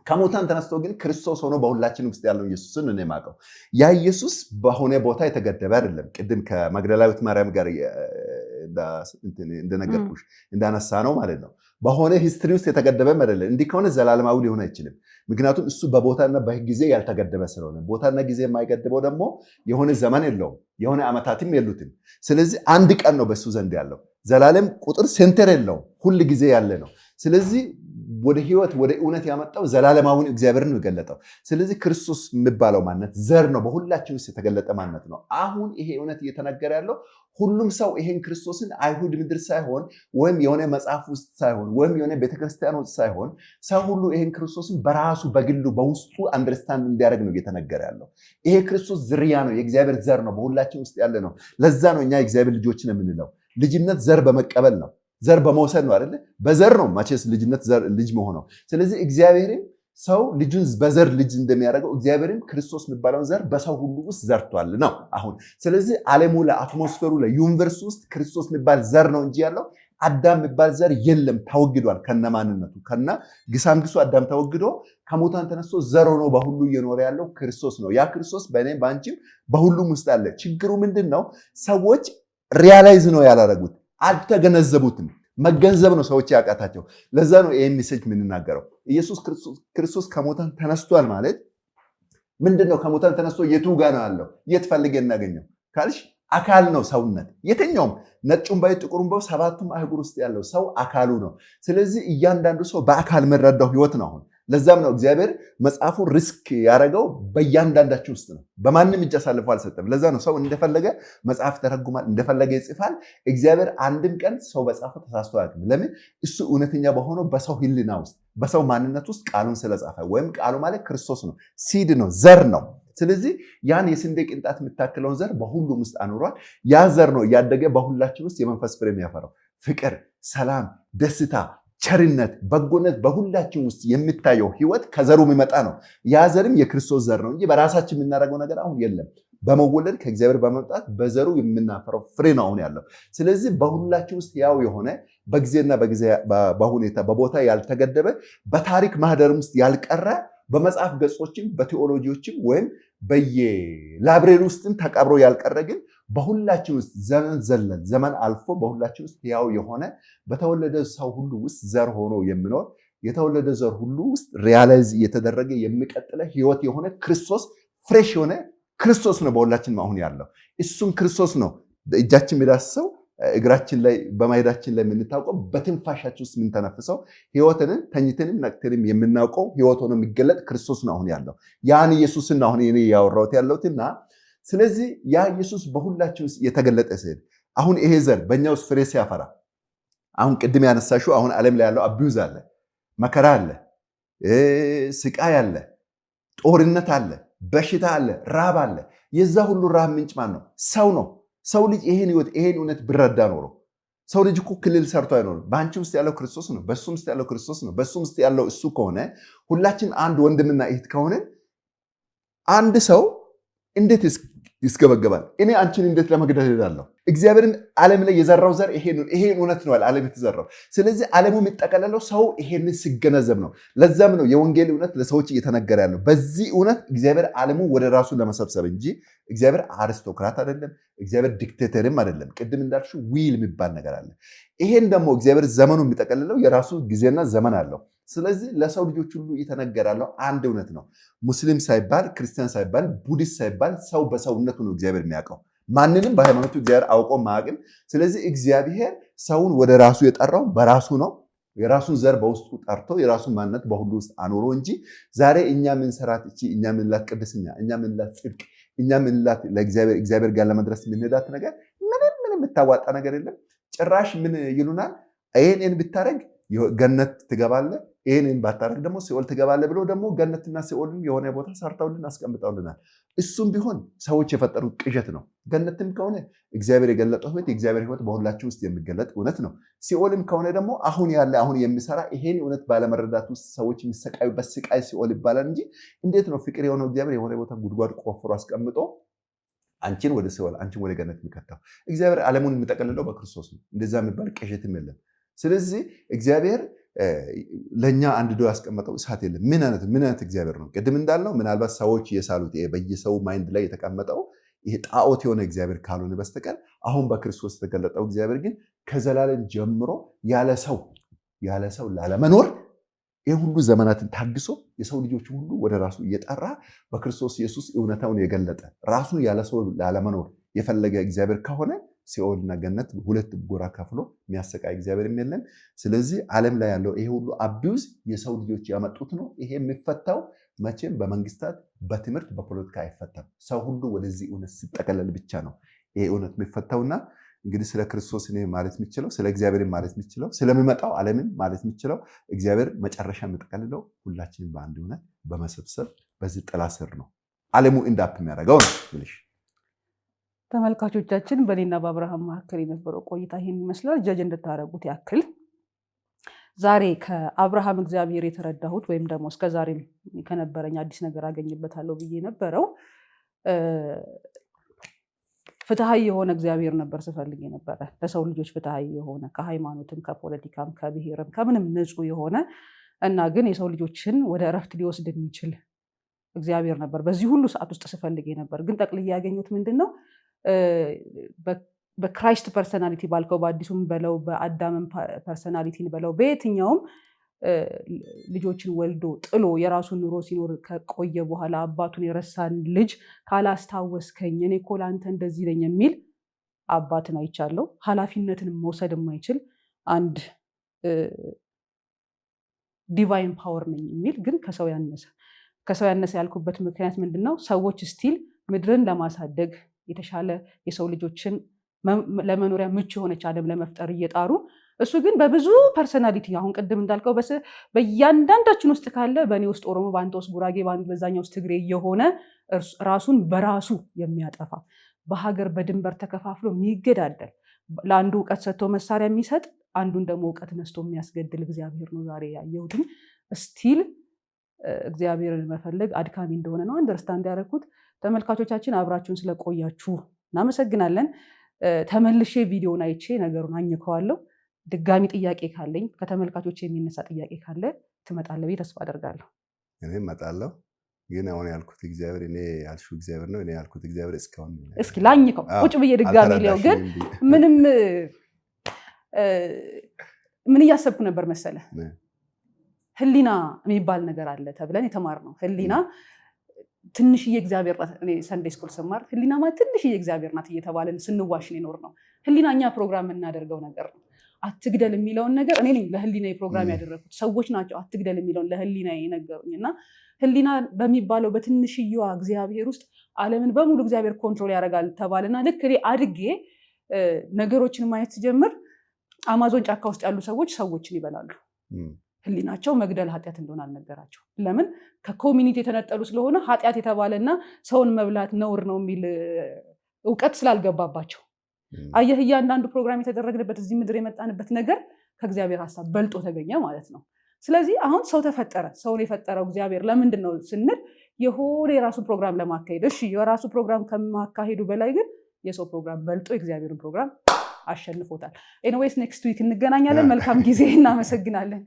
ከሙታን ተነስቶ ግን ክርስቶስ ሆኖ በሁላችን ውስጥ ያለው ኢየሱስን እኔ የማውቀው። ያ ኢየሱስ በሆነ ቦታ የተገደበ አይደለም። ቅድም ከመግደላዊት ማርያም ጋር እንደነገርኩሽ እንዳነሳ ነው ማለት ነው። በሆነ history ውስጥ የተገደበም አይደለም። እንዲህ ከሆነ ዘላለማዊ ሊሆን አይችልም። ምክንያቱም እሱ በቦታና በጊዜ ያልተገደበ ስለሆነ፣ ቦታና ጊዜ የማይገድበው ደግሞ የሆነ ዘመን የለውም፣ የሆነ ዓመታትም የሉትም። ስለዚህ አንድ ቀን ነው በሱ ዘንድ ያለው። ዘላለም ቁጥር center የለውም፣ ሁል ጊዜ ያለ ነው። ስለዚህ ወደ ህይወት ወደ እውነት ያመጣው ዘላለማዊን እግዚአብሔርን ነው የገለጠው። ስለዚህ ክርስቶስ የሚባለው ማንነት ዘር ነው፣ በሁላችን ውስጥ የተገለጠ ማንነት ነው። አሁን ይሄ እውነት እየተነገረ ያለው ሁሉም ሰው ይሄን ክርስቶስን አይሁድ ምድር ሳይሆን ወይም የሆነ መጽሐፍ ውስጥ ሳይሆን ወይም የሆነ ቤተክርስቲያን ውስጥ ሳይሆን ሰው ሁሉ ይሄን ክርስቶስን በራሱ በግሉ በውስጡ understand እንዲያደርግ ነው እየተነገረ ያለው። ይሄ ክርስቶስ ዝርያ ነው፣ የእግዚአብሔር ዘር ነው፣ በሁላችን ውስጥ ያለ ነው። ለዛ ነው እኛ የእግዚአብሔር ልጆች ነው የምንለው። ልጅነት ዘር በመቀበል ነው፣ ዘር በመውሰድ ነው አይደለ? በዘር ነው መቼስ ልጅነት ልጅ መሆነው። ስለዚህ እግዚአብሔርም ሰው ልጁን በዘር ልጅ እንደሚያደርገው እግዚአብሔርም ክርስቶስ የሚባለውን ዘር በሰው ሁሉ ውስጥ ዘርቷል ነው አሁን። ስለዚህ ዓለሙ ላይ atmosphere ኡ ላይ universe ውስጥ ክርስቶስ የሚባል ዘር ነው እንጂ ያለው አዳም የሚባል ዘር የለም፣ ተወግዷል። ከነ ማንነቱ ከነ ግሳንግሱ አዳም ተወግዶ ከሙታን ተነስቶ ዘር ሆኖ በሁሉ እየኖረ ያለው ክርስቶስ ነው። ያ ክርስቶስ በእኔም በአንቺም በሁሉም ውስጥ አለ። ችግሩ ምንድን ነው? ሰዎች realize ነው ያላረጉት፣ አልተገነዘቡትም። መገንዘብ ነው ሰዎች ያቃታቸው። ለዛ ነው ይሄን message የምንናገረው። ኢየሱስ ክርስቶስ ከሙታን ተነስቷል ማለት ምንድን ነው? ከሙታን ተነስቶ የቱ ጋ ነው ያለው? የት ፈልገን እናገኘው ካልሽ አካል ነው ሰውነት። የትኛውም ነጩም ባይ ጥቁሩም ባይ ሰባቱም አህጉር ውስጥ ያለው ሰው አካሉ ነው። ስለዚህ እያንዳንዱ ሰው በአካል የምንረዳው ህይወት ነው አሁን። ለዛም ነው እግዚአብሔር መጽሐፉን risk ያደረገው በእያንዳንዳችን ውስጥ ነው። በማንም እጅ አሳልፎ አልሰጠም። ለዛ ነው ሰው እንደፈለገ መጽሐፍ ተረጉማል፣ እንደፈለገ ይጽፋል። እግዚአብሔር አንድም ቀን ሰው በጻፈው ተሳስቶ አያውቅም። ለምን? እሱ እውነተኛ በሆነው በሰው ህሊና ውስጥ በሰው ማንነት ውስጥ ቃሉን ስለጻፈ፣ ወይም ቃሉ ማለት ክርስቶስ ነው፣ seed ነው፣ ዘር ነው። ስለዚህ ያን የስንዴ ቅንጣት የምታክለውን ዘር በሁሉም ውስጥ አኑሯል። ያ ዘር ነው እያደገ በሁላችን ውስጥ የመንፈስ ፍሬ የሚያፈራው። ፍቅር፣ ሰላም፣ ደስታ፣ ቸርነት፣ በጎነት በሁላችን ውስጥ የሚታየው ህይወት ከዘሩ የሚመጣ ነው። ያ ዘርም የክርስቶስ ዘር ነው እንጂ በራሳችን የምናደርገው ነገር አሁን የለም። በመወለድ ከእግዚአብሔር በመምጣት በዘሩ የምናፈራው ፍሬ ነው አሁን ያለው። ስለዚህ በሁላችን ውስጥ ያው የሆነ በጊዜና በሁኔታ በቦታ ያልተገደበ፣ በታሪክ ማህደርም ውስጥ ያልቀረ፣ በመጽሐፍ ገጾችም በቴዎሎጂዎችም ወይም በየ library ውስጥም ተቀብሮ ያልቀረ፣ ግን በሁላችን ውስጥ ዘመን ዘለል ዘመን አልፎ በሁላችን ውስጥ ያው የሆነ፣ በተወለደ ሰው ሁሉ ውስጥ ዘር ሆኖ የሚኖር፣ የተወለደ ዘር ሁሉ ውስጥ realize እየተደረገ የሚቀጥለ ህይወት የሆነ ክርስቶስ፣ fresh የሆነ ክርስቶስ ነው በሁላችን አሁን ያለው። እሱም ክርስቶስ ነው እጃችን የሚዳስሰው፣ እግራችን ላይ በማሄዳችን ላይ የምንታውቀው፣ በትንፋሻችን ውስጥ የምንተነፍሰው፣ ህይወትንን ተኝተንም ነቅተንም የምናውቀው ህይወት ሆኖ የሚገለጥ ክርስቶስ ነው አሁን ያለው። ያን ኢየሱስን ነው አሁን እኔ እያወራሁት ያለሁትና ስለዚህ ያ ኢየሱስ በሁላችን ውስጥ የተገለጠ ሲሄድ፣ አሁን ይሄ ዘር በእኛ ውስጥ ፍሬ ሲያፈራ፣ አሁን ቅድም ያነሳሽው አሁን ዓለም ላይ ያለው abuse አለ፣ መከራ አለ፣ ስቃይ አለ፣ ጦርነት አለ፣ በሽታ አለ፣ ራብ አለ። የዛ ሁሉ ራብ ምንጭ ማን ነው? ሰው ነው። ሰው ልጅ ይሄን ህይወት ይሄን እውነት ብረዳ ኖሮ ሰው ልጅ እኮ ክልል ሰርቶ አይኖርም። በአንቺ ውስጥ ያለው ክርስቶስ ነው፣ በእሱም ውስጥ ያለው ክርስቶስ ነው። በእሱም ውስጥ ያለው እሱ ከሆነ፣ ሁላችን አንድ ወንድምና እህት ከሆንን አንድ ሰው እንዴት ይስገበገባል? እኔ አንቺን እንዴት ለመግደል እሄዳለሁ? እግዚአብሔርን ዓለም ላይ የዘራው ዘር ይሄን እውነት ነው ዓለም የተዘራው። ስለዚህ ዓለሙ የሚጠቀለለው ሰው ይሄንን ሲገነዘብ ነው። ለዛም ነው የወንጌል እውነት ለሰዎች እየተነገረ ያለው። በዚህ እውነት እግዚአብሔር ዓለሙ ወደ ራሱ ለመሰብሰብ እንጂ እግዚአብሔር aristocrat አይደለም። እግዚአብሔር dictator ም አይደለም። ቅድም እንዳልሽው will የሚባል ነገር አለ። ይሄን ደግሞ እግዚአብሔር ዘመኑ የሚጠቀልለው የራሱ ጊዜና ዘመን አለው። ስለዚህ ለሰው ልጆች ሁሉ እየተነገረ ያለው አንድ እውነት ነው። ሙስሊም ሳይባል፣ ክርስቲያን ሳይባል፣ ቡዲስት ሳይባል ሰው በሰውነቱ ነው እግዚአብሔር የሚያውቀው። ማንንም በሃይማኖቱ እግዚአብሔር አውቆ ማያውቅም። ስለዚህ እግዚአብሔር ሰውን ወደ ራሱ የጠራው በራሱ ነው። የራሱን ዘር በውስጡ ጠርቶ የራሱን ማንነት በሁሉ ውስጥ አኖሮ እንጂ ዛሬ እኛ ምንሰራት እቺ እኛ ምንላት ቅድስና፣ እኛ ምንላት ጽድቅ፣ እኛ ምንላት ለእግዚአብሔር እግዚአብሔር ጋር ለመድረስ የምንሄዳት ነገር ምንም ምንም የምታዋጣ ነገር የለም። ጭራሽ ምን ይሉናል? ይሄን ብታደርግ ገነት ትገባለህ፣ ይህንን ባታረግ ደግሞ ሲኦል ትገባለህ ብሎ ደግሞ ገነትና ሲኦልን የሆነ ቦታ ሰርተውልን አስቀምጠውልናል። እሱም ቢሆን ሰዎች የፈጠሩት ቅዠት ነው። ገነትም ከሆነ እግዚአብሔር የገለጠው ህይወት፣ የእግዚአብሔር ህይወት በሁላችን ውስጥ የሚገለጥ እውነት ነው። ሲኦልም ከሆነ ደግሞ አሁን ያለ፣ አሁን የሚሰራ፣ ይሄን እውነት ባለመረዳት ውስጥ ሰዎች የሚሰቃዩበት ስቃይ ሲኦል ይባላል እንጂ እንዴት ነው ፍቅር የሆነው እግዚአብሔር የሆነ ቦታ ጉድጓድ ቆፍሮ አስቀምጦ አንቺን ወደ ሲኦል፣ አንቺን ወደ ገነት የሚከተው? እግዚአብሔር ዓለሙን የሚጠቀልለው በክርስቶስ ነው። እንደዛ የሚባል ቅዠትም የለም። ስለዚህ እግዚአብሔር ለእኛ አንድዶ ያስቀመጠው እሳት የለም። ምን አይነት እግዚአብሔር ነው? ቅድም እንዳልነው ምናልባት ሰዎች የሳሉት፣ በየሰው mind ላይ የተቀመጠው ይሄ ጣዖት የሆነ እግዚአብሔር ካልሆነ በስተቀር አሁን በክርስቶስ የተገለጠው እግዚአብሔር ግን ከዘላለም ጀምሮ ያለ ሰው ላለመኖር ይህ ሁሉ ዘመናትን ታግሶ የሰው ልጆች ሁሉ ወደ ራሱ እየጠራ በክርስቶስ ኢየሱስ እውነታውን የገለጠ፣ ራሱን ያለ ሰው ላለመኖር የፈለገ እግዚአብሔር ከሆነ ሲኦልና ገነት ሁለት ጎራ ከፍሎ የሚያሰቃይ እግዚአብሔር የለም። ስለዚህ ዓለም ላይ ያለው ይሄ ሁሉ abuse የሰው ልጆች ያመጡት ነው። ይሄ የሚፈታው መቼም በመንግስታት፣ በትምህርት፣ በፖለቲካ አይፈታም። ሰው ሁሉ ወደዚህ እውነት ሲጠቀለል ብቻ ነው ይሄ እውነት የሚፈታውና እንግዲህ ስለ ክርስቶስ እኔ ማለት የምችለው፣ ስለ እግዚአብሔር ማለት የምችለው፣ ስለሚመጣው ዓለምን ማለት የምችለው እግዚአብሔር መጨረሻ የሚጠቀልለው ሁላችንም በአንድ እውነት በመሰብሰብ በዚህ ጥላ ስር ነው ዓለሙ end up የሚያደርገው ነው የምልሽ። ተመልካቾቻችን፣ በእኔና በአብርሃም መካከል የነበረው ቆይታ ይህን ይመስላል። ጀጅ እንድታደርጉት ያክል ዛሬ ከአብርሃም እግዚአብሔር የተረዳሁት ወይም ደግሞ እስከ ዛሬም ከነበረኝ አዲስ ነገር አገኝበታለሁ ብዬ የነበረው ፍትሃዊ የሆነ እግዚአብሔር ነበር ስፈልግ የነበረ። ለሰው ልጆች ፍትሃዊ የሆነ፣ ከሃይማኖትም፣ ከፖለቲካም፣ ከብሔርም፣ ከምንም ንጹህ የሆነ እና ግን የሰው ልጆችን ወደ እረፍት ሊወስድ የሚችል እግዚአብሔር ነበር በዚህ ሁሉ ሰዓት ውስጥ ስፈልግ ነበር። ግን ጠቅልዬ ያገኘሁት ምንድን ነው? በ Christ personality ባልከው፣ በአዲሱም በለው፣ በአዳምም personality ን በለው፣ በየትኛውም ልጆችን ወልዶ ጥሎ የራሱን ኑሮ ሲኖር ከቆየ በኋላ አባቱን የረሳን ልጅ ካላስታወስከኝ እኔ እኮ ለአንተ እንደዚህ ነኝ የሚል አባትን አይቻለሁ። ኃላፊነትን መውሰድ የማይችል፣ አንድ divine power ነኝ የሚል ግን ከሰው ያነሰ። ከሰው ያነሰ ያልኩበት ምክንያት ምንድን ነው? ሰዎች still ምድርን ለማሳደግ፣ የተሻለ የሰው ልጆችን ለመኖሪያ ምቹ የሆነች ዓለም ለመፍጠር እየጣሩ፣ እሱ ግን በብዙ personality አሁን ቅድም እንዳልከው በእያንዳንዳችን ውስጥ ካለ፣ በእኔ ውስጥ ኦሮሞ፣ በአንተ ውስጥ ጉራጌ፣ በዛኛው ውስጥ ትግሬ እየሆነ ራሱን በራሱ የሚያጠፋ፣ በሀገር በድንበር ተከፋፍሎ የሚገዳደል፣ ለአንዱ እውቀት ሰጥቶ መሳሪያ የሚሰጥ፣ አንዱን ደግሞ እውቀት ነስቶ የሚያስገድል እግዚአብሔር ነው ዛሬ ያየሁትኝ። Still እግዚአብሔርን መፈለግ አድካሚ እንደሆነ ነው understand ያደረኩት። ተመልካቾቻችን፣ አብራችሁን ስለቆያችሁ እናመሰግናለን። ተመልሼ ቪዲዮን አይቼ ነገሩን አኝከዋለሁ። ድጋሚ ጥያቄ ካለኝ፣ ከተመልካቾች የሚነሳ ጥያቄ ካለ ትመጣለህ ብዬ ተስፋ አደርጋለሁ። እኔ እመጣለሁ። ግን አሁን ያልኩት እግዚአብሔር፣ እኔ ያልሽው እግዚአብሔር ነው። እኔ ያልኩት እግዚአብሔር እስካሁን እስኪ ላኝከው፣ ቁጭ ብዬ ድጋሚ ሊያው። ግን ምንም ምን እያሰብኩ ነበር መሰለ? ህሊና የሚባል ነገር አለ ተብለን የተማርነው፣ ህሊና ትንሽዬ እግዚአብሔር ናት። እኔ Sunday school ስማር ህሊና ማለት ትንሽዬ እግዚአብሔር ናት እየተባለን ስንዋሽን የኖርነው። ህሊና እኛ ፕሮግራም የምናደርገው ነገር ነው። አትግደል የሚለውን ነገር እኔ ነኝ ለህሊና ፕሮግራም ያደረግኩት። ሰዎች ናቸው አትግደል የሚለውን ለህሊና የነገሩኝ። እና ህሊና በሚባለው በትንሽዬዋ እግዚአብሔር ውስጥ ዓለምን በሙሉ እግዚአብሔር control ያደርጋል ተባለና ልክ እኔ አድጌ ነገሮችን ማየት ስጀምር አማዞን ጫካ ውስጥ ያሉ ሰዎች ሰዎችን ይበላሉ። ህሊናቸው መግደል ኃጢአት እንደሆነ አልነገራቸው። ለምን? ከ community የተነጠሉ ስለሆነ ኃጢአት የተባለና ሰውን መብላት ነውር ነው የሚል እውቀት ስላልገባባቸው። አየህ፣ እያንዳንዱ ፕሮግራም የተደረግንበት፣ እዚህ ምድር የመጣንበት ነገር ከእግዚአብሔር ሀሳብ በልጦ ተገኘ ማለት ነው። ስለዚህ አሁን ሰው ተፈጠረ። ሰውን የፈጠረው እግዚአብሔር ለምንድን ነው ስንል የሆነ የራሱ ፕሮግራም ለማካሄድ። እሺ፣ የራሱ ፕሮግራም ከማካሄዱ በላይ ግን የሰው ፕሮግራም በልጦ የእግዚአብሔርን ፕሮግራም አሸንፎታል። Anyways, next week እንገናኛለን። መልካም ጊዜ። እናመሰግናለን።